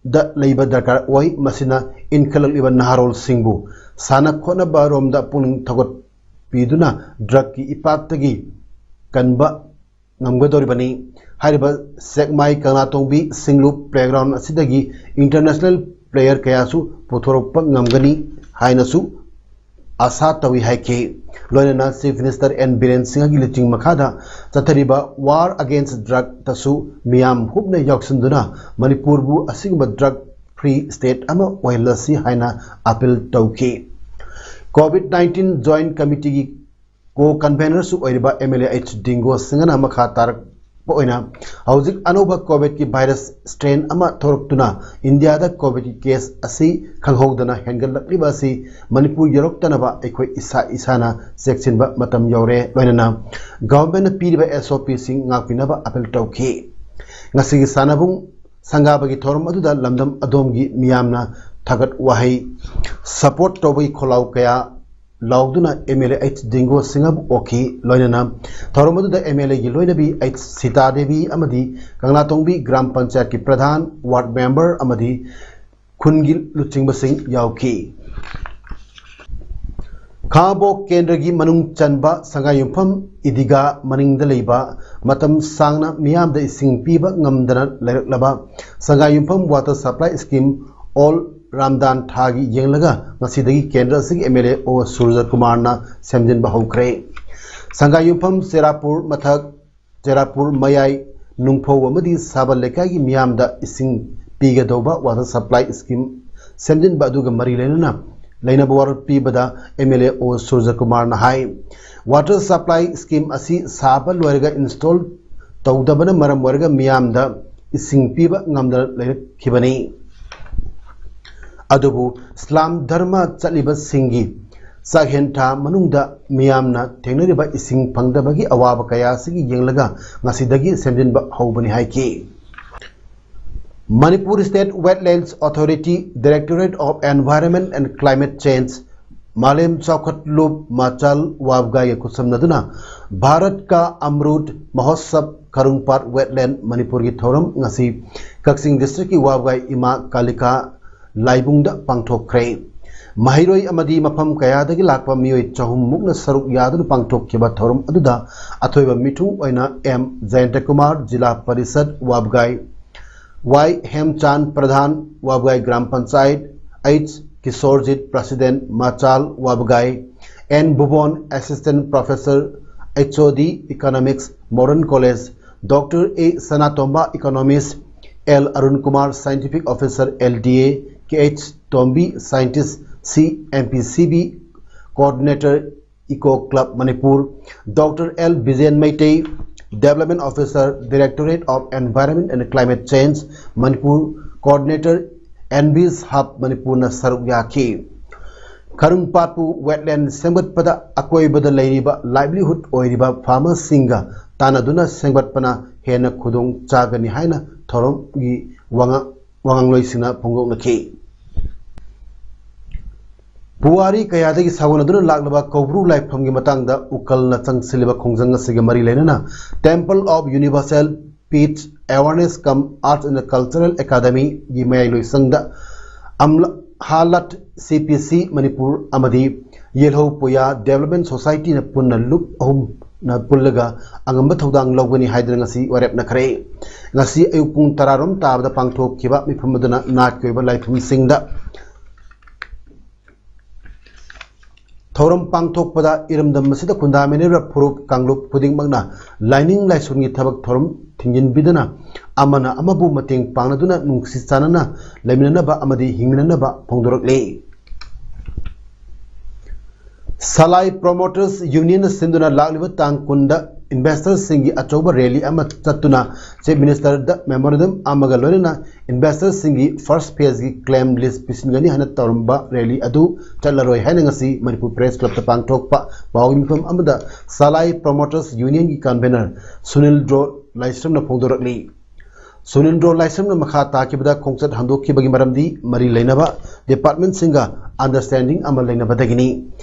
ꯗ ꯂꯩꯕ ꯗꯔꯀꯥꯔ ꯑꯣꯏ꯫ ꯃꯁꯤꯅ ꯏꯟꯈꯠꯂꯛꯂꯤꯕ ꯅꯍꯥꯔꯣꯜꯁꯤꯡꯕꯨ ꯁꯥꯟꯅ ꯈꯣꯠꯅꯕ ꯔꯣꯝꯗ ꯄꯨꯛꯅꯤꯡ ꯊꯧꯒꯠꯄꯤꯗꯨꯅ drugꯀꯤ ꯏꯄꯥꯛꯇꯒꯤ ꯀꯟꯕ ꯉꯝꯒꯗꯧꯔꯤꯕꯅꯤ꯫ ꯍꯥꯏꯔꯤꯕ ꯁꯦꯛꯃꯥꯏ ꯀꯪꯂꯥꯇꯣꯡꯕꯤ ꯁꯤꯡꯂꯨꯞ playground ꯑꯁꯤꯗꯒꯤ international player ꯀꯌꯥꯁꯨ ꯄꯨꯊꯣꯔꯛꯄ ꯉꯝꯒꯅꯤ ꯍꯥꯏꯅꯁꯨ ꯑꯥꯁꯥ ꯇꯧꯏ ꯍꯥꯏꯈꯤ꯫ ꯂꯣꯏꯅꯅ Chief Minister N ꯕꯤꯔꯦꯟ ꯁꯤꯡꯍꯒꯤ ꯂꯨꯆꯤꯡ ꯃꯈꯥꯗ ꯆꯠꯊꯔꯤꯕ war against drugꯇꯁꯨ ꯃꯤꯌꯥꯝ ꯍꯨꯞꯅ ꯌꯥꯎꯁꯤꯟꯗꯨꯅ ꯃꯅꯤꯄꯨꯔꯕꯨ ꯑꯁꯤꯒꯨꯝꯕ drug free state ꯑꯃ ꯑꯣꯏꯍꯜꯂꯁꯤ ꯍꯥꯏꯅ appeal ꯇꯧꯈꯤ꯫ COVID nineteen joint committeeꯒꯤ co-convenerꯁꯨ ꯑꯣꯏꯔꯤꯕ MLA H ꯗꯤꯡꯒꯣ ꯁꯤꯡꯍꯅ ꯃꯈꯥ ꯇꯥꯔꯛꯄ ꯑꯣꯏꯅ ꯍꯧꯖꯤꯛ ꯑꯅꯧꯕ COVIDꯀꯤ virus strain ꯑꯃ ꯊꯣꯛꯂꯛꯇꯨꯅ ꯏꯟꯗꯤꯌꯥꯗ COVIDꯀꯤ case ꯑꯁꯤ ꯈꯪꯍꯧꯗꯅ ꯍꯦꯟꯒꯠꯂꯛꯂꯤꯕ ꯑꯁꯤ ꯃꯅꯤꯄꯨꯔ ꯌꯧꯔꯛꯇꯅꯕ ꯑꯩꯈꯣꯏ ꯏꯁꯥ ꯏꯁꯥꯅ ꯆꯦꯛꯁꯤꯟꯕ ꯃꯇꯝ ꯌꯧꯔꯦ꯫ ꯂꯣꯏꯅꯅ governmentꯅ ꯄꯤꯔꯤꯕ SOPꯁꯤꯡ ꯉꯥꯛꯄꯤꯅꯕ appeal ꯇꯧꯈꯤ꯫ ꯉꯁꯤꯒꯤ ꯁꯥꯟꯅꯕꯨꯡ ꯁꯪꯒꯥꯕꯒꯤ ꯊꯧꯔꯝ ꯑꯗꯨꯗ ꯂꯝꯗꯝ ꯑꯗꯣꯝꯒꯤ ꯃꯤꯌꯥꯝꯅ ꯊꯥꯒꯠ ꯋꯥꯍꯩ support ꯇꯧꯕꯒꯤ ꯈꯣꯜꯂꯥꯎ ꯀꯌꯥ ꯂꯥꯎꯗꯨꯅ MLA H ꯗꯤꯡꯒꯣ ꯁꯤꯡꯍꯕꯨ ꯑꯣꯛꯈꯤ꯫ ꯂꯣꯏꯅꯅ ꯊꯧꯔꯝ ꯑꯗꯨꯗ MLAꯒꯤ ꯂꯣꯏꯅꯕꯤ H ꯁꯤꯇꯥ ꯗꯦꯕꯤ ꯑꯃꯗꯤ ꯀꯪꯂꯥꯇꯣꯡꯕꯤ ꯒ꯭ꯔꯥꯝ ꯄꯟꯆꯥꯌꯠꯀꯤ ꯄ꯭ꯔꯙꯥꯟ, ward member ꯑꯃꯗꯤ ꯈꯨꯟꯒꯤ ꯂꯨꯆꯤꯡꯕꯁꯤꯡ ꯌꯥꯎꯈꯤ꯫ ꯈꯥꯉꯕꯣꯛ ꯀꯦꯟꯗ꯭ꯔꯒꯤ ꯃꯅꯨꯡ ꯆꯟꯕ ꯁꯉꯥꯏꯌꯨꯝꯐꯝ ꯏꯗꯤꯒꯥ ꯃꯅꯤꯡꯗ ꯂꯩꯕ ꯃꯇꯝ ꯁꯥꯡꯅ ꯃꯤꯌꯥꯝꯗ ꯏꯁꯤꯡ ꯄꯤꯕ ꯉꯝꯗꯅ ꯂꯩꯔꯛꯂꯕ ꯁꯉꯥꯏꯌꯨꯝꯐꯝ water supply scheme all ꯔꯥꯝꯗꯥꯟ ꯊꯥꯒꯤ ꯌꯦꯡꯂꯒ ꯉꯁꯤꯗꯒꯤ ꯀꯦꯟꯗ꯭ꯔ ꯑꯁꯤꯒꯤ MLA ꯑꯣ ꯁꯨꯔꯖ ꯀꯨꯃꯥꯔꯅ ꯁꯦꯝꯖꯤꯟꯕ ꯍꯧꯈ꯭ꯔꯦ꯫ ꯁꯉꯥꯏꯌꯨꯝꯐꯝ ꯆꯦꯔꯥꯄꯨꯔ ꯃꯊꯛ, ꯆꯦꯔꯥꯄꯨꯔ ꯃꯌꯥꯏ, ꯅꯨꯡꯐꯧ ꯑꯃꯗꯤ ꯁꯥꯕꯜ ꯂꯩꯀꯥꯏꯒꯤ ꯃꯤꯌꯥꯝꯗ ꯏꯁꯤꯡ ꯄꯤꯒꯗꯧꯕ water supply scheme ꯁꯦꯝꯖꯤꯟꯕ ꯑꯗꯨꯒ ꯃꯔꯤ ꯂꯩꯅꯅ ꯂꯩꯅꯕ ꯋꯥꯔꯣꯜ ꯄꯤꯕꯗ MLA ꯑꯣ ꯁꯨꯔꯖ ꯀꯨꯃꯥꯔꯅ ꯍꯥꯏ, water supply scheme ꯑꯁꯤ ꯁꯥꯕ ꯂꯣꯏꯔꯒ install ꯇꯧꯗꯕꯅ ꯃꯔꯝ ꯑꯣꯏꯔꯒ ꯃꯤꯌꯥꯝꯗ ꯏꯁꯤꯡ ꯄꯤꯕ ꯉꯝꯗꯅ ꯂꯩꯔꯛꯈꯤꯕꯅꯤ꯫ ꯑꯗꯨꯕꯨ ꯏꯁꯂꯥꯝ ꯙꯔꯃ ꯆꯠꯂꯤꯕꯁꯤꯡꯒꯤ ꯆꯥꯛꯍꯦꯟ ꯊꯥ ꯃꯅꯨꯡꯗ ꯃꯤꯌꯥꯝꯅ ꯊꯦꯡꯅꯔꯤꯕ ꯏꯁꯤꯡ ꯐꯪꯗꯕꯒꯤ ꯑꯋꯥꯕ ꯀꯌꯥ ꯑꯁꯤꯒꯤ ꯌꯦꯡꯂꯒ ꯉꯁꯤꯗꯒꯤ ꯁꯦꯝꯖꯤꯟꯕ ꯍꯧꯕꯅꯤ ꯍꯥꯏꯈꯤ꯫ Manipur State Wetlands Authority, Directorate of Environment and Climate Change, ꯃꯥꯂꯦꯝ ꯆꯥꯎꯈꯠꯂꯨꯞ ꯃꯥꯆꯥꯜ ꯋꯥꯕꯒꯥꯏꯒ ꯈꯨꯠꯁꯝꯅꯗꯨꯅ ꯚꯥꯔꯠ ꯀꯥ ꯑꯃ꯭ꯔꯨꯠ ꯃꯍꯣꯠꯁꯕ ꯈꯔꯨꯡꯄꯥꯠ ꯋꯦꯠꯂꯦꯟ ꯃꯅꯤꯄꯨꯔꯒꯤ ꯊꯧꯔꯝ ꯉꯁꯤ ꯀꯛꯆꯤꯡ ꯗꯤꯁꯇ꯭ꯔꯤꯛꯀꯤ ꯋꯥꯕꯒꯥꯏ ꯏꯃꯥ ꯀꯥꯂꯤꯀꯥ ꯂꯥꯏꯕꯨꯡꯗ ꯄꯥꯡꯊꯣꯛꯈ꯭ꯔꯦ꯫ ꯃꯍꯩꯔꯣꯏ ꯑꯃꯗꯤ ꯃꯐꯝ ꯀꯌꯥꯗꯒꯤ ꯂꯥꯛꯄ ꯃꯤꯑꯣꯏ ꯆꯍꯨꯝ ꯃꯨꯛꯅ ꯁꯔꯨꯛ ꯌꯥꯗꯨꯅ ꯄꯥꯡꯊꯣꯛꯈꯤꯕ ꯊꯧꯔꯝ ꯑꯗꯨꯗ ꯑꯊꯣꯏꯕ ꯃꯤꯊꯨꯡ ꯑꯣꯏꯅ ꯑꯦꯝ ꯖꯌꯟꯇꯀꯨꯃꯥꯔ, ꯖꯤꯂꯥ ꯄꯔꯤꯁꯠ ꯋꯥꯕꯒꯥꯏ, ꯋꯥꯏ Hemchan, pradhan Wabagai gram panchayat, H Kishorjit, president Machal Wabagai, N Bhubon, assistant professor, H O D economics, modern college, doctor A Sanatomba, economist, L Arun Kumar, scientific officer, L D A, K H Tombi, scientist, C M P C B coordinator, eco club Manipur, doctor L Bijen Meitei, Development Officer, Directorate of Environment and Climate Change, Manipur, coordinator, ENVIS hub ꯃꯅꯤꯄꯨꯔꯅ ꯁꯔꯨꯛ ꯌꯥꯈꯤ꯫ ꯈꯔꯨꯡꯄꯥꯠꯄꯨ ꯋꯦꯠꯂꯦꯟ ꯁꯦꯝꯒꯠꯄꯗ ꯑꯀꯣꯏꯕꯗ ꯂꯩꯔꯤꯕ ꯂꯥꯏꯚꯂꯤꯍꯨꯗ ꯑꯣꯏꯔꯤꯕ ꯐꯥꯔꯃꯔꯁꯤꯡꯒ ꯇꯥꯟꯅꯗꯨꯅ ꯁꯦꯝꯒꯠꯄꯅ ꯍꯦꯟꯅ ꯈꯨꯗꯣꯡ ꯆꯥꯒꯅꯤ ꯍꯥꯏꯅ ꯊꯧꯔꯝꯒꯤ ꯋꯥꯉꯥꯡ ꯋꯥꯉꯥꯡꯂꯣꯏꯁꯤꯡꯅ ꯐꯣꯡꯗꯣꯛꯅꯈꯤ꯫ ꯄꯨꯋꯥꯔꯤ ꯀꯌꯥꯗꯒꯤ ꯁꯥꯒꯣꯟꯅꯗꯨꯅ ꯂꯥꯛꯂꯕ ꯀꯧꯕ꯭ꯔꯨ ꯂꯥꯏꯐꯝꯒꯤ ꯃꯇꯥꯡꯗ ꯎꯀꯜꯅ ꯆꯪꯁꯤꯜꯂꯤꯕ ꯈꯣꯡꯖꯪ ꯑꯁꯤꯒ ꯃꯔꯤ ꯂꯩꯅꯅ Temple of Universal Peace Awareness cum Arts and Cultural Academy ꯒꯤ ꯃꯌꯥꯏ ꯂꯣꯏꯁꯪꯗ ꯑꯝꯂ-, ꯍꯥꯂꯠ ꯁꯤ ꯄꯤ ꯁꯤ ꯃꯅꯤꯄꯨꯔ ꯑꯃꯗꯤ ꯌꯦꯜꯍꯧ ꯄꯨꯌꯥ ꯗꯦꯕꯂꯞꯃꯦꯟ ꯁꯣꯁꯥꯏꯇꯤꯅ ꯄꯨꯟꯅ ꯂꯨꯞ ꯑꯍꯨꯝꯅ ꯄꯨꯜꯂꯒ ꯑꯉꯝꯕ ꯊꯧꯗꯥꯡ ꯂꯧꯒꯅꯤ ꯍꯥꯏꯗꯨꯅ ꯉꯁꯤ ꯋꯥꯔꯦꯞꯅꯈ꯭ꯔꯦ꯫ ꯉꯁꯤ ꯑꯌꯨꯛ ꯄꯨꯡ ꯇꯔꯥꯔꯣꯝ ꯇꯥꯕꯗ ꯄꯥꯡꯊꯣꯛꯈꯤꯕ ꯃꯤꯐꯝ ꯑꯗꯨꯅ ꯅꯥꯠꯀꯤ ꯑꯣꯏꯕ ꯂꯥꯏꯐꯝꯁꯤꯡꯗ ꯊꯧꯔꯝ ꯄꯥꯡꯊꯣꯛꯄꯗ ꯏꯔꯝꯗꯝ ꯑꯁꯤꯗ ꯈꯨꯟꯗꯥꯃꯤꯟꯅꯔꯤꯕ ꯐꯨꯔꯨꯞ ꯀꯥꯡꯂꯨꯞ ꯈꯨꯗꯤꯡꯃꯛꯅ ꯂꯥꯏꯅꯤꯡ ꯂꯥꯏꯁꯣꯟꯒꯤ ꯊꯕꯛ ꯊꯧꯔꯝ ꯊꯤꯡꯖꯤꯟꯕꯤꯗꯅ ꯑꯃꯅ ꯑꯃꯕꯨ ꯃꯇꯦꯡ ꯄꯥꯡꯅꯗꯨꯅ ꯅꯨꯡꯁꯤ ꯆꯥꯟꯅꯅ ꯂꯩꯃꯤꯟꯅꯅꯕ ꯑꯃꯗꯤ ꯍꯤꯡꯃꯤꯟꯅꯅꯕ ꯐꯣꯡꯗꯣꯔꯛꯂꯤ꯫ ꯁꯂꯥꯏ Promoters Union ꯁꯤꯟꯗꯨꯅ ꯂꯥꯛꯂꯤꯕ ꯇꯥꯡ ꯀꯨꯟꯗ ꯏꯟꯚꯦꯁꯇꯔꯁꯤꯡꯒꯤ ꯑꯆꯧꯕ ꯔꯦꯂꯤ ꯑꯃ ꯆꯠꯇꯨꯅ ꯆꯤꯐ ꯃꯤꯅꯤꯁꯇꯔꯗ ꯃꯦꯃꯣꯔꯦꯟꯗꯝ ꯑꯃꯒ ꯂꯣꯏꯅꯅ ꯏꯟꯚꯦꯁꯇꯔꯁꯤꯡꯒꯤ ꯐꯥꯔꯁ ꯐꯦꯖꯒꯤ ꯀ꯭ꯂꯦꯝ ꯂꯤꯁ ꯄꯤꯁꯤꯟꯒꯅꯤ ꯍꯥꯏꯅ ꯇꯧꯔꯝꯕ ꯔꯦꯂꯤ ꯑꯗꯨ ꯆꯠꯂꯔꯣꯏ ꯍꯥꯏꯅ ꯉꯁꯤ ꯃꯅꯤꯄꯨꯔ ꯄ꯭ꯔꯦꯁ ꯀ꯭ꯂꯕꯇ ꯄꯥꯡꯊꯣꯛꯄ ꯄꯥꯎꯒꯤ ꯃꯤꯐꯝ ꯑꯃꯗ ꯁꯂꯥꯏ ꯄ꯭ꯔꯣꯃꯣꯇꯔꯁ ꯌꯨꯅꯤꯌꯟꯒꯤ ꯀꯟꯚꯦꯅꯔ ꯁꯨꯅꯤꯜ ꯗ꯭ꯔꯣ ꯂꯥꯏꯁ꯭ꯔꯝꯅ ꯐꯣꯡꯗꯣꯔꯛꯂꯤ꯫ ꯁꯨꯅꯤꯜ ꯗ꯭ꯔꯣ ꯂꯥꯏꯁ꯭ꯔꯝꯅ ꯃꯈꯥ ꯇꯥꯈꯤꯕꯗ ꯈꯣꯡꯆꯠ ꯍꯟꯗꯣꯛꯈꯤꯕꯒꯤ ꯃꯔꯝꯗꯤ ꯃꯔꯤ ꯂꯩꯅꯕ ꯗꯤꯄꯥꯔꯠꯃꯦꯟꯁꯤꯡꯒ ꯑꯟꯗꯔꯁ꯭ꯇꯦꯟꯗꯤꯡ ꯑꯃ ꯂꯩꯅꯕꯗꯒꯤꯅꯤ꯫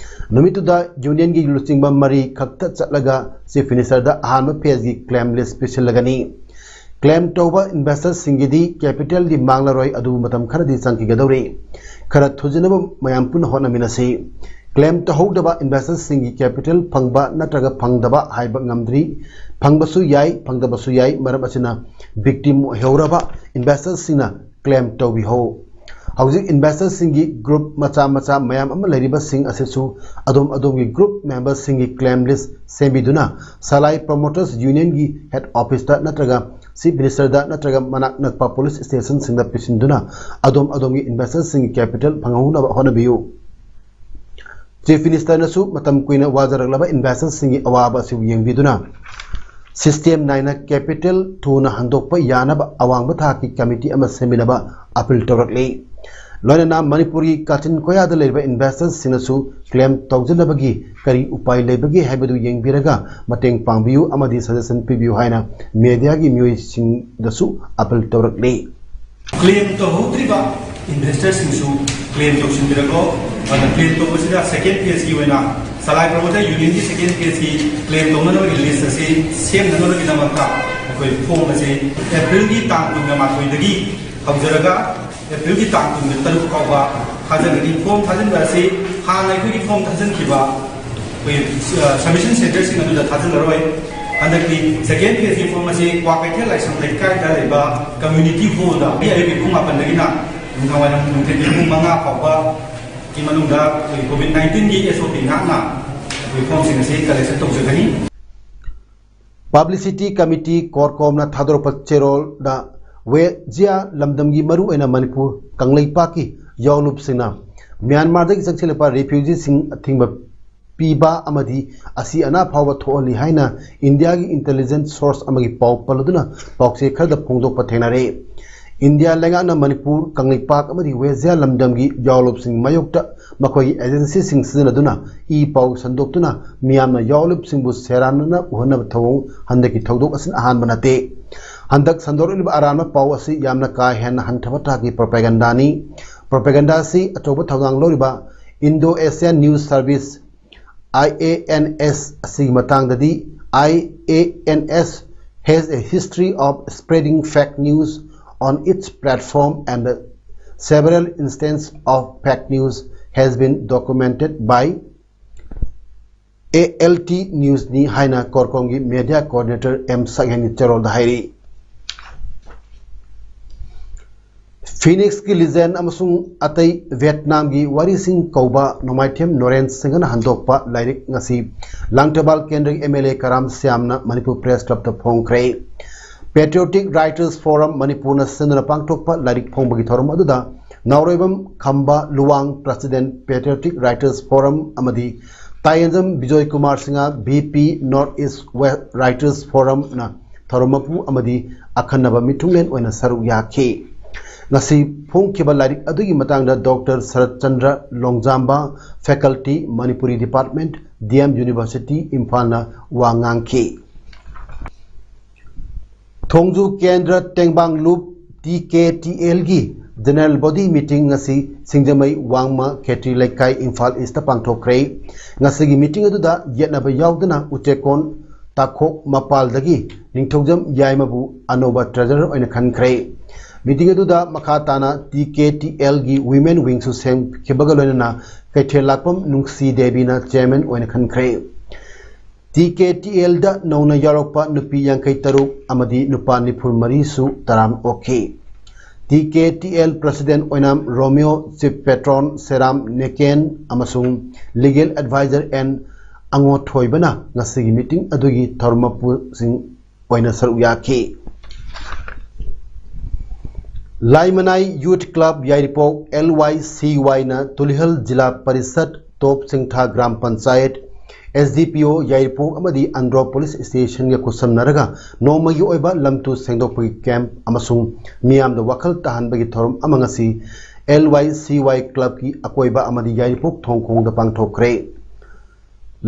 ꯅꯨꯃꯤꯠꯇꯨꯗ ꯌꯨꯅꯤꯌꯟꯒꯤ ꯂꯨꯆꯤꯡꯕ ꯃꯔꯤ ꯈꯛꯇ ꯆꯠꯂꯒ ꯆꯤꯐ ꯃꯤꯅꯤꯁꯇꯔꯗ ꯑꯍꯥꯟꯕ ꯐꯦꯖꯒꯤ ꯀ꯭ꯂꯦꯝ ꯂꯤꯁ ꯄꯤꯁꯤꯜꯂꯒꯅꯤ꯫ ꯀ꯭ꯂꯦꯝ ꯇꯧꯕ ꯏꯟꯚꯦꯁꯇꯔꯁꯤꯡꯒꯤꯗꯤ ꯀꯦꯄꯤꯇꯦꯜꯗꯤ ꯃꯥꯡꯂꯔꯣꯏ, ꯑꯗꯨꯕꯨ ꯃꯇꯝ ꯈꯔꯗꯤ ꯆꯪꯈꯤꯒꯗꯧꯔꯤ꯫ ꯈꯔ ꯊꯨꯖꯤꯟꯅꯕ ꯃꯌꯥꯝ ꯄꯨꯟꯅ ꯍꯣꯠꯅꯃꯤꯟꯅꯁꯤ꯫ ꯀ꯭ꯂꯦꯝ ꯇꯧꯍꯧꯗꯕ ꯏꯟꯚꯦꯁꯇꯔꯁꯤꯡꯒꯤ ꯀꯦꯄꯤꯇꯦꯜ ꯐꯪꯕ ꯅꯠꯇ꯭ꯔꯒ ꯐꯪꯗꯕ ꯍꯥꯏꯕ ꯉꯝꯗ꯭ꯔꯤ꯫ ꯐꯪꯕꯁꯨ ꯌꯥꯏ, ꯐꯪꯗꯕꯁꯨ ꯌꯥꯏ꯫ ꯃꯔꯝ ꯑꯁꯤꯅ ꯚꯤꯛꯇꯤꯝ ꯑꯣꯏꯍꯧꯔꯕ ꯏꯟꯚꯦꯁꯇꯔꯁꯤꯡꯅ ꯀ꯭ꯂꯦꯝ ꯇꯧꯕꯤꯍꯧ꯫ ꯍꯧꯖꯤꯛ ꯏꯟꯚꯦꯁꯇꯔꯁꯤꯡꯒꯤ ꯒ꯭ꯔꯨꯞ ꯃꯆꯥ ꯃꯆꯥ ꯃꯌꯥꯝ ꯑꯃ ꯂꯩꯔꯤꯕꯁꯤꯡ ꯑꯁꯤꯁꯨ ꯑꯗꯣꯝ ꯑꯗꯣꯝꯒꯤ ꯒ꯭ꯔꯨꯞ ꯃꯦꯝꯕꯔꯁꯤꯡꯒꯤ ꯀ꯭ꯂꯦꯝ ꯂꯤꯁ ꯁꯦꯝꯕꯤꯗꯨꯅ ꯁꯂꯥꯏ ꯄ꯭ꯔꯣꯃꯣꯇꯔꯁ ꯌꯨꯅꯤꯌꯟꯒꯤ ꯍꯦꯗ ꯑꯣꯐꯤꯁꯇ ꯅꯠꯇ꯭ꯔꯒ ꯆꯤꯐ ꯃꯤꯅꯤꯁꯇꯔꯗ ꯅꯠꯇ꯭ꯔꯒ ꯃꯅꯥꯛ ꯅꯛꯄ ꯄꯨꯂꯤꯁ ꯁ꯭ꯇꯦꯁꯟꯁꯤꯡꯗ ꯄꯤꯁꯤꯟꯗꯨꯅ ꯑꯗꯣꯝ ꯑꯗꯣꯝꯒꯤ ꯏꯟꯚꯦꯁꯇꯔꯁꯤꯡꯒꯤ ꯀꯦꯄꯤꯇꯦꯜ ꯐꯪꯍꯧꯅꯕ ꯍꯣꯠꯅꯕꯤꯌꯨ꯫ ꯆꯤꯐ ꯃꯤꯅꯤꯁꯇꯔꯅꯁꯨ ꯃꯇꯝ ꯀꯨꯏꯅ ꯋꯥꯖꯔꯛꯂꯕ ꯏꯟꯚꯦꯁꯇꯔꯁꯤꯡꯒꯤ ꯑꯋꯥꯕ ꯑꯁꯤꯕꯨ ꯌꯦꯡꯕꯤꯗꯨꯅ ꯁꯤꯁꯇꯦꯝ ꯅꯥꯏꯅ ꯀꯦꯄꯤꯇꯦꯜ ꯊꯨꯅ ꯍꯟꯗꯣꯛꯄ ꯌꯥꯅꯕ ꯑꯋꯥꯡꯕ ꯊꯥꯛꯀꯤ ꯀꯃꯤꯇꯤ ꯑꯃ ꯁꯦꯝꯃꯤꯟꯅꯕ ꯑꯄꯤꯜ ꯇꯧꯔꯛꯂꯤ꯫ ꯂꯣꯏꯅꯅ ꯃꯅꯤꯄꯨꯔꯒꯤ ꯀꯥꯆꯤꯟ ꯀꯣꯌꯥꯗ ꯂꯩꯔꯤꯕ ꯏꯟꯚꯦꯁꯇꯔꯁꯤꯡꯅꯁꯨ ꯀ꯭ꯂꯦꯝ ꯇꯧꯖꯅꯕꯒꯤ ꯀꯔꯤ ꯎꯄꯥꯏ ꯂꯩꯕꯒꯦ ꯍꯥꯏꯕꯗꯨ ꯌꯦꯡꯕꯤꯔꯒ ꯃꯇꯦꯡ ꯄꯥꯡꯕꯤꯌꯨ ꯑꯃꯗꯤ ꯁꯖꯦꯁꯟ ꯄꯤꯕꯤꯌꯨ ꯍꯥꯏꯅ ꯃꯦꯗꯤꯌꯥꯒꯤ ꯃꯤꯑꯣꯏꯁꯤꯡꯗꯁꯨ ꯑꯄꯤꯜ ꯇꯧꯔꯛꯂꯤ꯫ ꯀ꯭ꯂꯦꯝ ꯇꯧꯍꯧꯗ꯭ꯔꯤꯕ ꯏꯟꯚꯦꯁꯇꯔꯁꯤꯡꯁꯨ ꯀ꯭ꯂꯦꯝ ꯇꯧꯁꯤꯟꯕꯤꯔꯛꯂꯣ꯫ ꯑꯗꯨꯅ ꯀ꯭ꯂꯦꯝ ꯇꯧꯕꯁꯤꯗ ꯁꯦꯀꯦꯟ ꯐꯦꯖꯀꯤ ꯑꯣꯏꯅ ꯁꯂꯥꯏ ꯄ꯭ꯔꯃꯣꯇꯔ ꯌꯨꯅꯤꯌꯟꯒꯤ ꯁꯦꯀꯦꯟ ꯐꯦꯖꯀꯤ ꯀ꯭ꯂꯦꯝ ꯇꯧꯅꯅꯕꯒꯤ ꯂꯤꯁ ꯑꯁꯤ ꯁꯦꯝꯅꯅꯕꯒꯤꯗꯃꯛꯇ ꯑꯩꯈꯣꯏ ꯐꯣꯝ ꯑꯁꯤ ꯑꯦꯄ꯭ꯔꯤꯜꯒꯤ ꯇꯥꯡ ꯀꯨꯟꯒ ꯃꯥꯊꯣꯏꯗꯒꯤ ꯍꯧꯖꯔꯒ ꯑꯦꯄ꯭ꯔꯤꯜꯒꯤ ꯇꯥꯡ ꯀꯨꯟꯒ ꯇꯔꯨꯛ ꯐꯥꯎꯕ ꯊꯥꯖꯤꯟꯒꯅꯤ꯫ ꯐꯣꯝ ꯊꯥꯖꯤꯟꯕ ꯑꯁꯤ ꯍꯥꯟꯅ ꯑꯩꯈꯣꯏꯒꯤ ꯐꯣꯝ ꯊꯥꯖꯤꯟꯈꯤꯕ ꯑꯩꯈꯣꯏ, ꯑ, ꯁꯕꯃꯤꯁꯟ ꯁꯦꯟꯇꯔꯁꯤꯡ ꯑꯗꯨꯗ ꯊꯥꯖꯤꯜꯂꯔꯣꯏ꯫ ꯍꯟꯗꯛꯇꯤ ꯁꯦꯀꯦꯟ ꯐꯦꯖꯀꯤ ꯐꯣꯝ ꯑꯁꯤ ꯀ꯭ꯋꯥꯀꯩꯊꯦꯜ ꯂꯥꯏꯁ꯭ꯔꯝ ꯂꯩꯀꯥꯏꯗ ꯂꯩꯕ ꯀꯝꯃ꯭ꯌꯨꯅꯤꯇꯤ ꯍꯣꯜꯗ ꯑꯌꯨꯛꯀꯤ ꯄꯨꯡ ꯃꯥꯄꯟꯗꯒꯤꯅ ꯅꯨꯡꯗꯥꯡꯋꯥꯏꯔꯝ ꯅꯨꯡꯊꯤꯜꯒꯤ ꯄꯨꯡ ꯃꯉꯥ ꯐꯥꯎꯕꯒꯤ ꯃꯅꯨꯡꯗ ꯑꯩꯈꯣꯏ ꯀꯣꯚꯤꯗ ꯅꯥꯏꯟꯇꯤꯟꯒꯤ ꯑꯦꯁ ꯑꯣ ꯄꯤ ꯉꯥꯛꯅ ꯑꯩꯈꯣꯏ ꯐꯣꯝꯁꯤꯡ ꯑꯁꯤ ꯀꯂꯦꯛꯁꯟ ꯇꯧꯖꯒꯅꯤ꯫ ꯄꯕ꯭ꯂꯤꯁꯤꯇꯤ ꯀꯃꯤꯇꯤ ꯀꯣꯔꯀꯣꯝꯅ ꯊꯥꯗꯣꯔꯛꯄ ꯆꯦꯔꯣꯜꯗ ꯋꯦꯖꯤꯌꯥ ꯂꯝꯗꯝꯒꯤ ꯃꯔꯨꯑꯣꯏꯅ ꯃꯅꯤꯄꯨꯔ ꯀꯪꯂꯩꯄꯥꯛꯀꯤ ꯌꯥꯎꯂꯨꯞꯁꯤꯡꯅ ꯃ꯭ꯌꯥꯟꯃꯥꯔꯗꯒꯤ ꯆꯪꯁꯤꯜꯂꯛꯄ ꯔꯤꯐ꯭ꯌꯨꯖꯤꯁꯤꯡ ꯑꯊꯤꯡꯕ ꯄꯤꯕ ꯑꯃꯗꯤ ꯑꯁꯤ ꯑꯅꯥ ꯐꯥꯎꯕ ꯊꯣꯛꯍꯜꯂꯤ ꯍꯥꯏꯅ ꯏꯟꯗꯤꯌꯥꯒꯤ intelligence source ꯑꯃꯒꯤ ꯄꯥꯎ ꯄꯜꯂꯗꯨꯅ ꯄꯥꯎꯆꯦ ꯈꯔꯗ ꯐꯣꯡꯗꯣꯛꯄ ꯊꯦꯡꯅꯔꯦ꯫ ꯏꯟꯗꯤꯌꯥ ꯂꯩꯉꯥꯛꯅ ꯃꯅꯤꯄꯨꯔ ꯀꯪꯂꯩꯄꯥꯛ ꯑꯃꯗꯤ ꯋꯦꯁ ꯖꯤꯌꯥ ꯂꯝꯗꯝꯒꯤ ꯌꯥꯑꯣꯂꯨꯞꯁꯤꯡ ꯃꯥꯌꯣꯛꯇ ꯃꯈꯣꯏꯒꯤ agency ꯁꯤꯡ ꯁꯤꯖꯤꯟꯅꯗꯨꯅ ꯏ ꯄꯥꯎ ꯁꯟꯗꯣꯛꯇꯨꯅ ꯃꯤꯌꯥꯝꯅ ꯌꯥꯑꯣꯂꯨꯞꯁꯤꯡꯕꯨ ꯁꯦꯔꯥꯟꯅꯅ ꯎꯍꯟꯅꯕ ꯊꯧꯑꯣꯡ ꯍꯟꯗꯛꯀꯤ ꯊꯧꯗꯣꯛ ꯑꯁꯤꯅ ꯑꯍꯥꯟꯕ ꯅꯠꯇꯦ꯫ ꯍꯟꯗꯛ ꯁꯟꯗꯣꯔꯛꯂꯤꯕ ꯑꯔꯥꯟꯕ ꯄꯥꯎ ꯑꯁꯤ ꯌꯥꯝꯅ ꯀꯥ ꯍꯦꯟꯅ ꯍꯟꯊꯕ ꯊꯥꯛꯀꯤ propagandaꯅꯤ꯫ Propaganda ꯑꯁꯤ ꯑꯆꯧꯕ ꯊꯧꯗꯥꯡ ꯂꯧꯔꯤꯕ Indo Asian News Service, I A N S, ꯑꯁꯤꯒꯤ ꯃꯇꯥꯡꯗꯗꯤ, I A N S has a history of spreading fake news on its platform and several instances of fake news has been documented by A L T Newsꯅꯤ ꯍꯥꯏꯅ ꯀꯣꯔꯀꯣꯡꯒꯤ media coordinator M ꯁꯛꯍꯦꯟꯒꯤ ꯆꯦꯔꯣꯜꯗ ꯍꯥꯏꯔꯤ꯫ Phoenixꯀꯤ legend ꯑꯃꯁꯨꯡ ꯑꯇꯩ ꯚꯤꯌꯦꯠꯅꯥꯝꯒꯤ ꯋꯥꯔꯤꯁꯤꯡ ꯀꯧꯕ ꯅꯣꯡꯃꯥꯏꯊꯦꯝ ꯅꯣꯔꯦꯟ ꯁꯤꯡꯍꯅ ꯍꯟꯗꯣꯛꯄ ꯂꯥꯏꯔꯤꯛ ꯉꯁꯤ ꯂꯥꯡꯊꯕꯥꯜ ꯀꯦꯟꯗ꯭ꯔꯒꯤ M L A Karam ꯁ꯭ꯌꯥꯝꯅ Manipur Press Clubꯇ ꯐꯣꯡꯈ꯭ꯔꯦ꯫ Patriotic Writers Forum ꯃꯅꯤꯄꯨꯔꯅ ꯁꯤꯟꯗꯨꯅ ꯄꯥꯡꯊꯣꯛꯄ ꯂꯥꯏꯔꯤꯛ ꯐꯣꯡꯕꯒꯤ ꯊꯧꯔꯝ ꯑꯗꯨꯗ ꯅꯥꯎꯔꯦꯝꯕꯝ ꯈꯝꯕ Luwang, President, Patriotic Writers Forum ꯑꯃꯗꯤ ꯇꯥꯌꯦꯟꯖꯝ Bijoy Kumar Singh, V P, North East Writers Forumꯅ ꯊꯧꯔꯝ ꯃꯄꯨ ꯑꯃꯗꯤ ꯑꯈꯟꯅꯕ ꯃꯤꯊꯨꯡꯂꯦꯟ ꯑꯣꯏꯅ ꯁꯔꯨꯛ ꯌꯥꯈꯤ꯫ ꯉꯁꯤ ꯐꯣꯡꯈꯤꯕ ꯂꯥꯏꯔꯤꯛ ꯑꯗꯨꯒꯤ ꯃꯇꯥꯡꯗ Doctor ꯁꯔꯠ Chandra ꯂꯣꯡꯖꯥꯝꯕ, Faculty, Manipuri Department, D M University, ꯏꯝꯐꯥꯜꯅ ꯋꯥ ꯉꯥꯡꯈꯤ꯫ ꯊꯣꯡꯖꯨ ꯀꯦꯟꯗ꯭ꯔ ꯇꯦꯡꯕꯥꯡ ꯂꯨꯞ T K T Lꯒꯤ General Body Meeting ꯉꯁꯤ ꯁꯤꯡꯖꯃꯩ ꯋꯥꯡꯃ ꯈꯦꯇ꯭ꯔꯤ ꯂꯩꯀꯥꯏ, ꯏꯝꯐꯥꯜ Eastꯇ ꯄꯥꯡꯊꯣꯛꯈ꯭ꯔꯦ꯫ ꯉꯁꯤꯒꯤ meeting ꯑꯗꯨꯗ ꯌꯦꯠꯅꯕ ꯌꯥꯎꯗꯅ ꯎꯆꯦꯛꯀꯣꯟ ꯇꯥꯈꯣꯛ ꯃꯄꯥꯜꯗꯒꯤ ꯅꯤꯡꯊꯧꯖꯝ ꯌꯥꯏꯃꯕꯨ ꯑꯅꯧꯕ treasurer ꯑꯣꯏꯅ ꯈꯟꯈ꯭ꯔꯦ꯫ Meeting ꯑꯗꯨꯗ ꯃꯈꯥ ꯇꯥꯅ T K T Lꯒꯤ Women Wingꯁꯨ ꯁꯦꯝꯈꯤꯕꯒ ꯂꯣꯏꯅꯅ ꯀꯩꯊꯦꯜ ꯂꯥꯛꯄꯝ ꯅꯨꯡꯁꯤ ꯗꯦꯕꯤꯅ chairman ꯑꯣꯏꯅ ꯈꯟꯈ꯭ꯔꯦ꯫ T K T Lꯗ ꯅꯧꯅ ꯌꯥꯎꯔꯛꯄ ꯅꯨꯄꯤ ꯌꯥꯡꯈꯩ ꯇꯔꯨꯛ ꯑꯃꯗꯤ ꯅꯨꯄꯥ ꯅꯤꯐꯨ ꯃꯔꯤꯁꯨ ꯇꯔꯥꯝ ꯑꯣꯛꯈꯤ꯫ T K T L President ꯑꯣꯏꯅꯥꯝ ꯔꯣꯃꯤꯌꯣ, Chief Patron ꯁꯦꯔꯥꯝ ꯅꯦꯀꯦꯟ ꯑꯃꯁꯨꯡ Legal Advisor N ꯑꯉꯣ ꯊꯣꯏꯕꯅ ꯉꯁꯤꯒꯤ meeting ꯑꯗꯨꯒꯤ ꯊꯧꯔꯝ ꯃꯄꯨꯁꯤꯡ ꯑꯣꯏꯅ ꯁꯔꯨꯛ ꯌꯥꯈꯤ꯫ ꯂꯥꯏꯃꯅꯥꯏ Youth Club ꯌꯥꯏꯔꯤꯄꯣꯛ, L Y C Yꯅ ꯇꯨꯂꯤꯍꯜ ꯖꯤꯂꯥ ꯄꯔꯤꯁꯠ ꯇꯣꯞ ꯆꯤꯡꯊꯥ ꯒ꯭ꯔꯥꯝ ꯄꯟꯆꯥꯌꯠ, ꯑꯦꯁ ꯗꯤ ꯄꯤ ꯑꯣ ꯌꯥꯏꯔꯤꯄꯣꯛ ꯑꯃꯗꯤ ꯑꯟꯗ꯭ꯔꯣ ꯄꯨꯂꯤꯁ ꯁ꯭ꯇꯦꯁꯟꯒ ꯈꯨꯠꯁꯝꯅꯔꯒ ꯅꯣꯡꯃꯒꯤ ꯑꯣꯏꯕ ꯂꯝ ꯇꯨ ꯁꯦꯡꯗꯣꯛꯄꯒꯤ ꯀꯦꯝꯞ ꯑꯃꯁꯨꯡ ꯃꯤꯌꯥꯝꯗ ꯋꯥꯈꯜ ꯇꯥꯍꯟꯕꯒꯤ ꯊꯧꯔꯝ ꯑꯃ ꯉꯁꯤ ꯑꯦꯜ ꯋꯥꯏ ꯁꯤ ꯋꯥꯏ ꯀ꯭ꯂꯕꯀꯤ ꯑꯀꯣꯏꯕ ꯑꯃꯗꯤ ꯌꯥꯏꯔꯤꯄꯣꯛ ꯊꯣꯡꯈꯣꯡꯗ ꯄꯥꯡꯊꯣꯛꯈ꯭ꯔꯦ꯫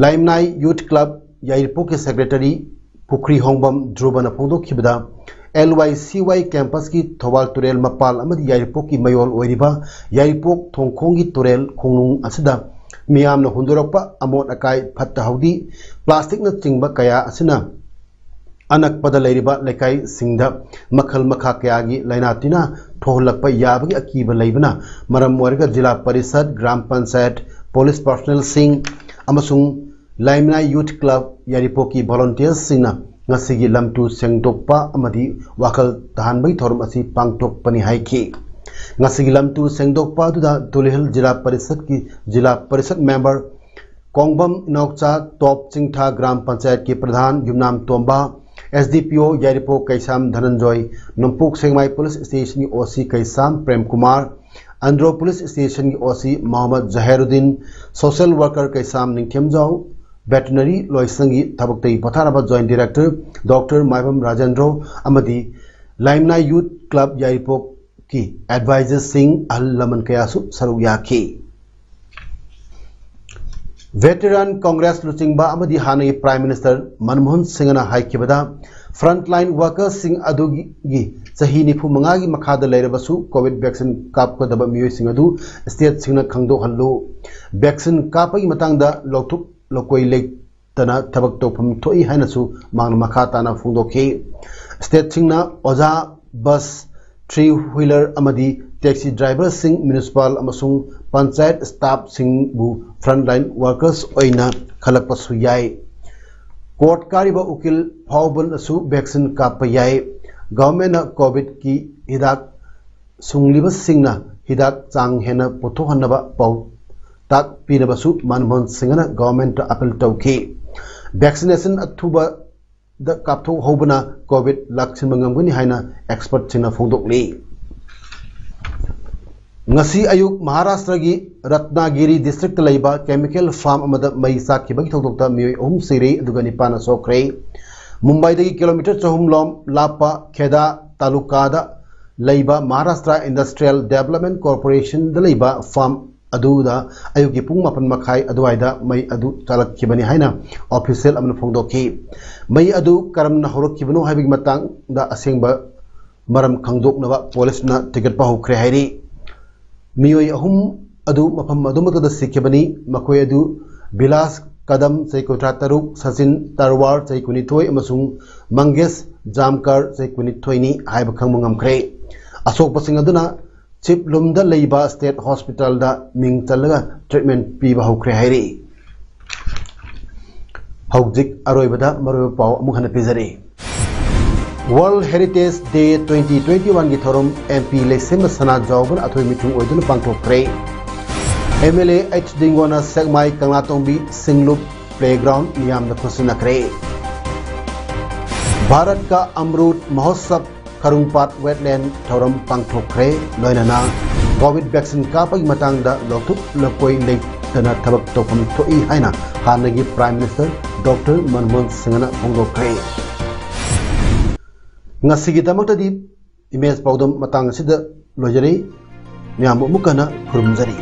ꯂꯥꯏꯃꯅꯥꯏ ꯌꯨꯊ ꯀ꯭ꯂꯕ ꯌꯥꯏꯔꯤꯄꯣꯛꯀꯤ ꯁꯦꯀ꯭ꯔꯦꯇꯔꯤ ꯄꯨꯈ꯭ꯔꯤ ꯍꯣꯡꯕꯝ ꯙ꯭ꯔꯨꯕꯅ ꯐꯣꯡꯗꯣꯛꯈꯤꯕꯗ, ꯑꯦꯜ ꯋꯥꯏ ꯁꯤ ꯋꯥꯏ ꯀꯦꯝꯄꯁꯀꯤ ꯊꯧꯕꯥꯜ ꯇꯨꯔꯦꯜ ꯃꯄꯥꯜ ꯑꯃꯗꯤ ꯌꯥꯏꯔꯤꯄꯣꯛꯀꯤ ꯃꯌꯣꯜ ꯑꯣꯏꯔꯤꯕ ꯌꯥꯏꯔꯤꯄꯣꯛ ꯊꯣꯡꯈꯣꯡꯒꯤ ꯇꯨꯔꯦꯜ ꯈꯣꯡꯅꯨꯡ ꯑꯁꯤꯗ ꯃꯤꯌꯥꯝꯅ ꯍꯨꯟꯗꯣꯔꯛꯄ ꯑꯃꯣꯠ ꯑꯀꯥꯏ, ꯐꯠꯇ ꯍꯥꯎꯗꯤ, ꯄ꯭ꯂꯥꯁꯇꯤꯛꯅꯆꯤꯡꯕ ꯀꯌꯥ ꯑꯁꯤꯅ ꯑꯅꯛꯄꯗ ꯂꯩꯔꯤꯕ ꯂꯩꯀꯥꯏꯁꯤꯡꯗ ꯃꯈꯜ ꯃꯈꯥ ꯀꯌꯥꯒꯤ ꯂꯥꯏꯅꯥ ꯇꯤꯟꯅꯥ ꯊꯣꯛꯍꯜꯂꯛꯄ ꯌꯥꯕꯒꯤ ꯑꯀꯤꯕ ꯂꯩꯕꯅ ꯃꯔꯝ ꯑꯣꯏꯔꯒ ꯖꯤꯂꯥ ꯄꯔꯤꯁꯗ, ꯒ꯭ꯔꯥꯝ ꯄꯟꯆꯥꯌꯠ, ꯄꯨꯂꯤꯁ ꯄꯥꯔꯁꯣꯅꯦꯜꯁꯤꯡ ꯑꯃꯁꯨꯡ ꯂꯥꯏꯃꯅꯥꯏ ꯌꯨꯊ ꯀ꯭ꯂꯕ ꯌꯥꯏꯔꯤꯄꯣꯛꯀꯤ ꯚꯣꯂꯨꯟꯇꯤꯌꯔꯁꯤꯡꯅ ꯉꯁꯤꯒꯤ ꯂꯝꯇꯨ ꯁꯦꯡꯗꯣꯛꯄ ꯑꯃꯗꯤ ꯋꯥꯈꯜ ꯇꯥꯍꯟꯕꯒꯤ ꯊꯧꯔꯝ ꯑꯁꯤ ꯄꯥꯡꯊꯣꯛꯄꯅꯤ ꯍꯥꯏꯈꯤ꯫ ꯉꯁꯤꯒꯤ ꯂꯝꯇꯨ ꯁꯦꯡꯗꯣꯛꯄ ꯑꯗꯨꯗ ꯇꯨꯂꯤꯍꯜ ꯖꯤꯂꯥ ꯄꯔꯤꯁꯗꯀꯤ ꯖꯤꯂꯥ ꯄꯔꯤꯁꯗ ꯃꯦꯝꯕꯔ ꯀꯣꯡꯕꯝ ꯏꯅꯥꯎꯆꯥ, ꯇꯣꯞ ꯆꯤꯡꯊꯥ ꯒ꯭ꯔꯥꯝ ꯄꯟꯆꯥꯌꯠꯀꯤ ꯄ꯭ꯔꯙꯥꯟ ꯌꯨꯝꯅꯥꯝ ꯇꯣꯝꯕ, ꯑꯦꯁ ꯗꯤ ꯄꯤ ꯑꯣ ꯌꯥꯏꯔꯤꯄꯣꯛ ꯀꯩꯁꯥꯝ ꯙꯅꯟꯖꯣꯏ, ꯅꯣꯡꯄꯣꯛ ꯁꯦꯛꯃꯥꯏ ꯄꯨꯂꯤꯁ ꯁ꯭ꯇꯦꯁꯟꯒꯤ ꯑꯣ ꯁꯤ ꯀꯩꯁꯥꯝ ꯄ꯭ꯔꯦꯝ ꯀꯨꯃꯥꯔ, ꯑꯟꯗ꯭ꯔꯣ ꯄꯨꯂꯤꯁ ꯁ꯭ꯇꯦꯁꯟꯒꯤ ꯑꯣ ꯁꯤ ꯃꯣꯍꯝꯃꯗ ꯖꯍꯦꯔꯨꯗꯤꯟ, ꯁꯣꯁꯦꯜ ꯋꯥꯔꯀꯔ ꯀꯩꯁꯥꯝ ꯅꯤꯡꯊꯦꯝꯖꯥꯎ, ꯚꯦꯇꯔꯤꯅꯔꯤ ꯂꯣꯏꯁꯪꯒꯤ ꯊꯕꯛꯇꯒꯤ ꯄꯣꯊꯥꯔꯕ ꯖꯣꯏꯟꯠ ꯗꯤꯔꯦꯛꯇꯔ ꯗꯣꯛꯇꯔ ꯃꯥꯏꯕꯝ ꯔꯥꯖꯦꯟꯗ꯭ꯔꯣ ꯑꯃꯗꯤ ꯂꯥꯏꯃꯅꯥꯏ ꯌꯨꯊ ꯀ꯭ꯂꯕ ꯌꯥꯏꯔꯤꯄꯣꯛꯀꯤ ꯑꯦꯗꯚꯥꯏꯖꯔꯁꯤꯡ, ꯑꯍꯜ ꯂꯃꯟ ꯀꯌꯥꯁꯨ ꯁꯔꯨꯛ ꯌꯥꯈꯤ꯫ ꯚꯦꯇꯔꯥꯟ ꯀꯪꯒ꯭ꯔꯦꯁ ꯂꯨꯆꯤꯡꯕ ꯑꯃꯗꯤ ꯍꯥꯟꯅꯒꯤ ꯄ꯭ꯔꯥꯏꯝ ꯃꯤꯅꯤꯁꯇꯔ ꯃꯟꯃꯣꯍꯟ ꯁꯤꯡꯍꯅ ꯍꯥꯏꯈꯤꯕꯗ, ꯐ꯭ꯔꯟꯠꯂꯥꯏꯟ ꯋꯥꯔꯀꯔꯁꯤꯡ ꯑꯗꯨꯒꯤ ꯆꯍꯤ ꯅꯤꯐꯨ ꯃꯉꯥꯒꯤ ꯃꯈꯥꯗ ꯂꯩꯔꯕꯁꯨ ꯀꯣꯚꯤꯗ ꯚꯦꯛꯁꯤꯟ ꯀꯥꯞꯀꯗꯕ ꯃꯤꯑꯣꯏꯁꯤꯡ ꯑꯗꯨ ꯁ꯭ꯇꯦꯠꯁꯤꯡꯅ ꯈꯪꯗꯣꯛꯍꯜꯂꯨ꯫ ꯚꯦꯛꯁꯤꯟ ꯀꯥꯞꯄꯒꯤ ꯃꯇꯥꯡꯗ ꯂꯧꯊꯣꯛ ꯂꯧꯀꯣꯏ ꯂꯩꯇꯅ ꯊꯕꯛ ꯇꯧꯐꯝ ꯊꯣꯛꯏ ꯍꯥꯏꯅꯁꯨ ꯃꯍꯥꯛꯅ ꯃꯈꯥ ꯇꯥꯅ ꯐꯣꯡꯗꯣꯛꯈꯤ꯫ ꯁ꯭ꯇꯦꯠꯁꯤꯡꯅ ꯑꯣꯖꯥ, ꯕꯁ, ꯊ꯭ꯔꯤ ꯋꯤꯂꯔ ꯑꯃꯗꯤ ꯇꯦꯛꯁꯤ ꯗ꯭ꯔꯥꯏꯚꯔꯁꯤꯡ, ꯃ꯭ꯌꯨꯅꯤꯁꯤꯄꯥꯜ ꯑꯃꯁꯨꯡ ꯄꯟꯆꯥꯌꯠ ꯁ꯭ꯇꯥꯐꯁꯤꯡꯕꯨ ꯐ꯭ꯔꯟꯠꯂꯥꯏꯟ ꯋꯥꯔꯀꯔꯁ ꯑꯣꯏꯅ ꯈꯜꯂꯛꯄꯁꯨ ꯌꯥꯏ꯫ ꯀꯣꯔꯠ ꯀꯥꯔꯤꯕ ꯎꯀꯤꯜ ꯐꯥꯎꯕꯅꯁꯨ ꯚꯦꯛꯁꯤꯟ ꯀꯥꯞꯄ ꯌꯥꯏ꯫ ꯒꯚꯔꯟꯃꯦꯟꯠꯅ ꯀꯣꯚꯤꯗꯀꯤ ꯍꯤꯗꯥꯛ ꯁꯨꯡꯂꯤꯕꯁꯤꯡꯅ ꯍꯤꯗꯥꯛ ꯆꯥꯡ ꯍꯦꯟꯅ ꯄꯨꯊꯣꯛꯍꯟꯅꯕ ꯄꯥꯎꯇꯥꯛ ꯄꯤꯅꯕꯁꯨ ꯃꯟꯃꯣꯍꯟ ꯁꯤꯡꯍꯅ ꯒꯚꯔꯟꯃꯦꯟꯠꯇ ꯑꯄꯤꯜ ꯇꯧꯈꯤ꯫ ꯚꯦꯛꯁꯤꯅꯦꯁꯟ ꯑꯊꯨꯕꯗ ꯀꯥꯞꯊꯣꯛꯍꯧꯕꯅ ꯀꯣꯚꯤꯗ ꯂꯥꯛꯁꯤꯟꯕ ꯉꯝꯒꯅꯤ ꯍꯥꯏꯅ ꯑꯦꯛꯁꯄꯔꯠꯁꯤꯡꯅ ꯐꯣꯡꯗꯣꯛꯂꯤ꯫ ꯉꯁꯤ ꯑꯌꯨꯛ ꯃꯍꯥꯔꯥꯁꯇ꯭ꯔꯒꯤ ꯔꯠꯅꯥꯒꯤꯔꯤ ꯗꯤꯁꯇ꯭ꯔꯤꯛꯇ ꯂꯩꯕ ꯀꯦꯃꯤꯀꯦꯜ ꯐꯥꯔꯝ ꯑꯃꯗ ꯃꯩ ꯆꯥꯛꯈꯤꯕꯒꯤ ꯊꯧꯗꯣꯛꯇ ꯃꯤꯑꯣꯏ ꯑꯍꯨꯝ ꯁꯤꯔꯦ, ꯑꯗꯨꯒ ꯅꯤꯄꯥꯟꯅ ꯁꯣꯛꯈ꯭ꯔꯦ꯫ ꯃꯨꯝꯕꯥꯏꯗꯒꯤ ꯀꯤꯂꯣꯃꯤꯇꯔ ꯆꯍꯨꯝ ꯂꯣꯝ ꯂꯥꯞꯄ ꯈꯦꯗꯥ ꯇꯥꯂꯨꯀꯥꯗ ꯂꯩꯕ ꯃꯍꯥꯔꯥꯁꯇ꯭ꯔ ꯏꯟꯗꯁꯇ꯭ꯔꯤꯌꯦꯜ ꯗꯦꯕꯂꯞꯃꯦꯟ ꯀꯣꯔꯄꯣꯔꯦꯁꯟꯗ ꯂꯩꯕ ꯐꯥꯔꯝ ꯑꯗꯨꯗ ꯑꯌꯨꯛꯀꯤ ꯄꯨꯡ ꯃꯥꯄꯟ ꯃꯈꯥꯏ ꯑꯗꯨꯋꯥꯏꯗ ꯃꯩ ꯑꯗꯨ ꯆꯥꯂꯛꯈꯤꯕꯅꯤ ꯍꯥꯏꯅ ꯑꯣꯐꯤꯁꯤꯌꯦꯜ ꯑꯃꯅ ꯐꯣꯡꯗꯣꯛꯈꯤ꯫ ꯃꯩ ꯑꯗꯨ ꯀꯔꯝꯅ ꯍꯧꯔꯛꯈꯤꯕꯅꯣ ꯍꯥꯏꯕꯒꯤ ꯃꯇꯥꯡꯗ ꯑꯁꯦꯡꯕ ꯃꯔꯝ ꯈꯪꯗꯣꯛꯅꯕ ꯄꯨꯂꯤꯁꯅ ꯊꯤꯒꯠꯄ ꯍꯧꯈ꯭ꯔꯦ ꯍꯥꯏꯔꯤ꯫ ꯃꯤꯑꯣꯏ ꯑꯍꯨꯝ ꯑꯗꯨ ꯃꯐꯝ ꯑꯗꯨꯃꯛꯇꯗ ꯁꯤꯈꯤꯕꯅꯤ꯫ ꯃꯈꯣꯏ ꯑꯗꯨ ꯕꯤꯂꯥꯁ ꯀꯗꯝ, ꯆꯍꯤ ꯀꯨꯟꯊ꯭ꯔꯥ ꯇꯔꯨꯛ, ꯁꯆꯤꯟ ꯇꯔꯋꯥꯔ, ꯆꯍꯤ ꯀꯨꯟꯅꯤꯊꯣꯏ, ꯑꯃꯁꯨꯡ ꯃꯪꯒꯦꯁ ꯖꯥꯝꯀꯔ, ꯆꯍꯤ ꯀꯨꯟꯅꯤꯊꯣꯏꯅꯤ ꯍꯥꯏꯕ ꯈꯪꯕ ꯉꯝꯈ꯭ꯔꯦ꯫ ꯑꯁꯣꯛꯄꯁꯤꯡ ꯑꯗꯨꯅ ꯆꯤꯞꯂꯨꯝꯗ ꯂꯩꯕ ꯁ꯭ꯇꯦꯠ ꯍꯣꯁꯄꯤꯇꯥꯜꯗ ꯃꯤꯡ ꯆꯜꯂꯒ ꯇ꯭ꯔꯤꯠꯃꯦꯟ ꯄꯤꯕ ꯍꯧꯈ꯭ꯔꯦ ꯍꯥꯏꯔꯤ꯫ ꯍꯧꯖꯤꯛ ꯑꯔꯣꯏꯕꯗ ꯃꯔꯨꯑꯣꯏꯕ ꯄꯥꯎ ꯑꯃꯨꯛ ꯍꯟꯅ ꯄꯤꯖꯔꯤ꯫ World Heritage Day twenty twenty-one ꯒꯤ ꯊꯧꯔꯝ M P ꯂꯩꯁꯦꯝꯕ ꯁꯅꯥꯖꯥꯎꯕꯅ ꯑꯊꯣꯏ ꯃꯤꯊꯨꯡ ꯑꯣꯏꯗꯨꯅ ꯄꯥꯡꯊꯣꯛꯈ꯭ꯔꯦ꯫ M L A H ꯗꯤꯡꯒꯣꯅ ꯁꯦꯛꯃꯥꯏ ꯀꯪꯂꯥꯇꯣꯡꯕꯤ ꯁꯤꯡꯂꯨꯞ ꯄ꯭ꯂꯦꯒ꯭ꯔꯥꯎꯟ ꯃꯤꯌꯥꯝꯗ ꯈꯨꯠꯁꯤꯟꯅꯈ꯭ꯔꯦ꯫ ꯚꯥꯔꯠ ꯀꯥ ꯑꯃ꯭ꯔꯨꯠ ꯃꯍꯣꯠꯁꯕ ꯈꯥꯔꯨꯡꯄꯥꯠ ꯋꯦꯠꯂꯦꯟ ꯊꯧꯔꯝ ꯄꯥꯡꯊꯣꯛꯈ꯭ꯔꯦ꯫ ꯂꯣꯏꯅꯅ ꯀꯣꯚꯤꯗ ꯚꯦꯛꯁꯤꯟ ꯀꯥꯞꯄꯒꯤ ꯃꯇꯥꯡꯗ ꯂꯧꯊꯣꯛ ꯂꯧꯀꯣꯏ ꯂꯩꯇꯅ ꯊꯕꯛ ꯇꯧꯐꯝ ꯊꯣꯛꯏ ꯍꯥꯏꯅ ꯍꯥꯟꯅꯒꯤ Prime Minister Doctor ꯃꯟꯃꯣꯍꯟ ꯁꯤꯡꯍꯅ ꯐꯣꯡꯗꯣꯛꯈ꯭ꯔꯦ꯫ ꯉꯁꯤꯒꯤꯗꯃꯛꯇꯗꯤ ꯏꯃꯦꯖ ꯄꯥꯎꯗꯝ ꯃꯇꯥꯡ ꯑꯁꯤꯗ ꯂꯣꯏꯖꯔꯦ꯫ ꯃꯌꯥꯝꯕꯨ ꯑꯃꯨꯛ ꯍꯟꯅ ꯈꯨꯔꯨꯝꯖꯔꯤ꯫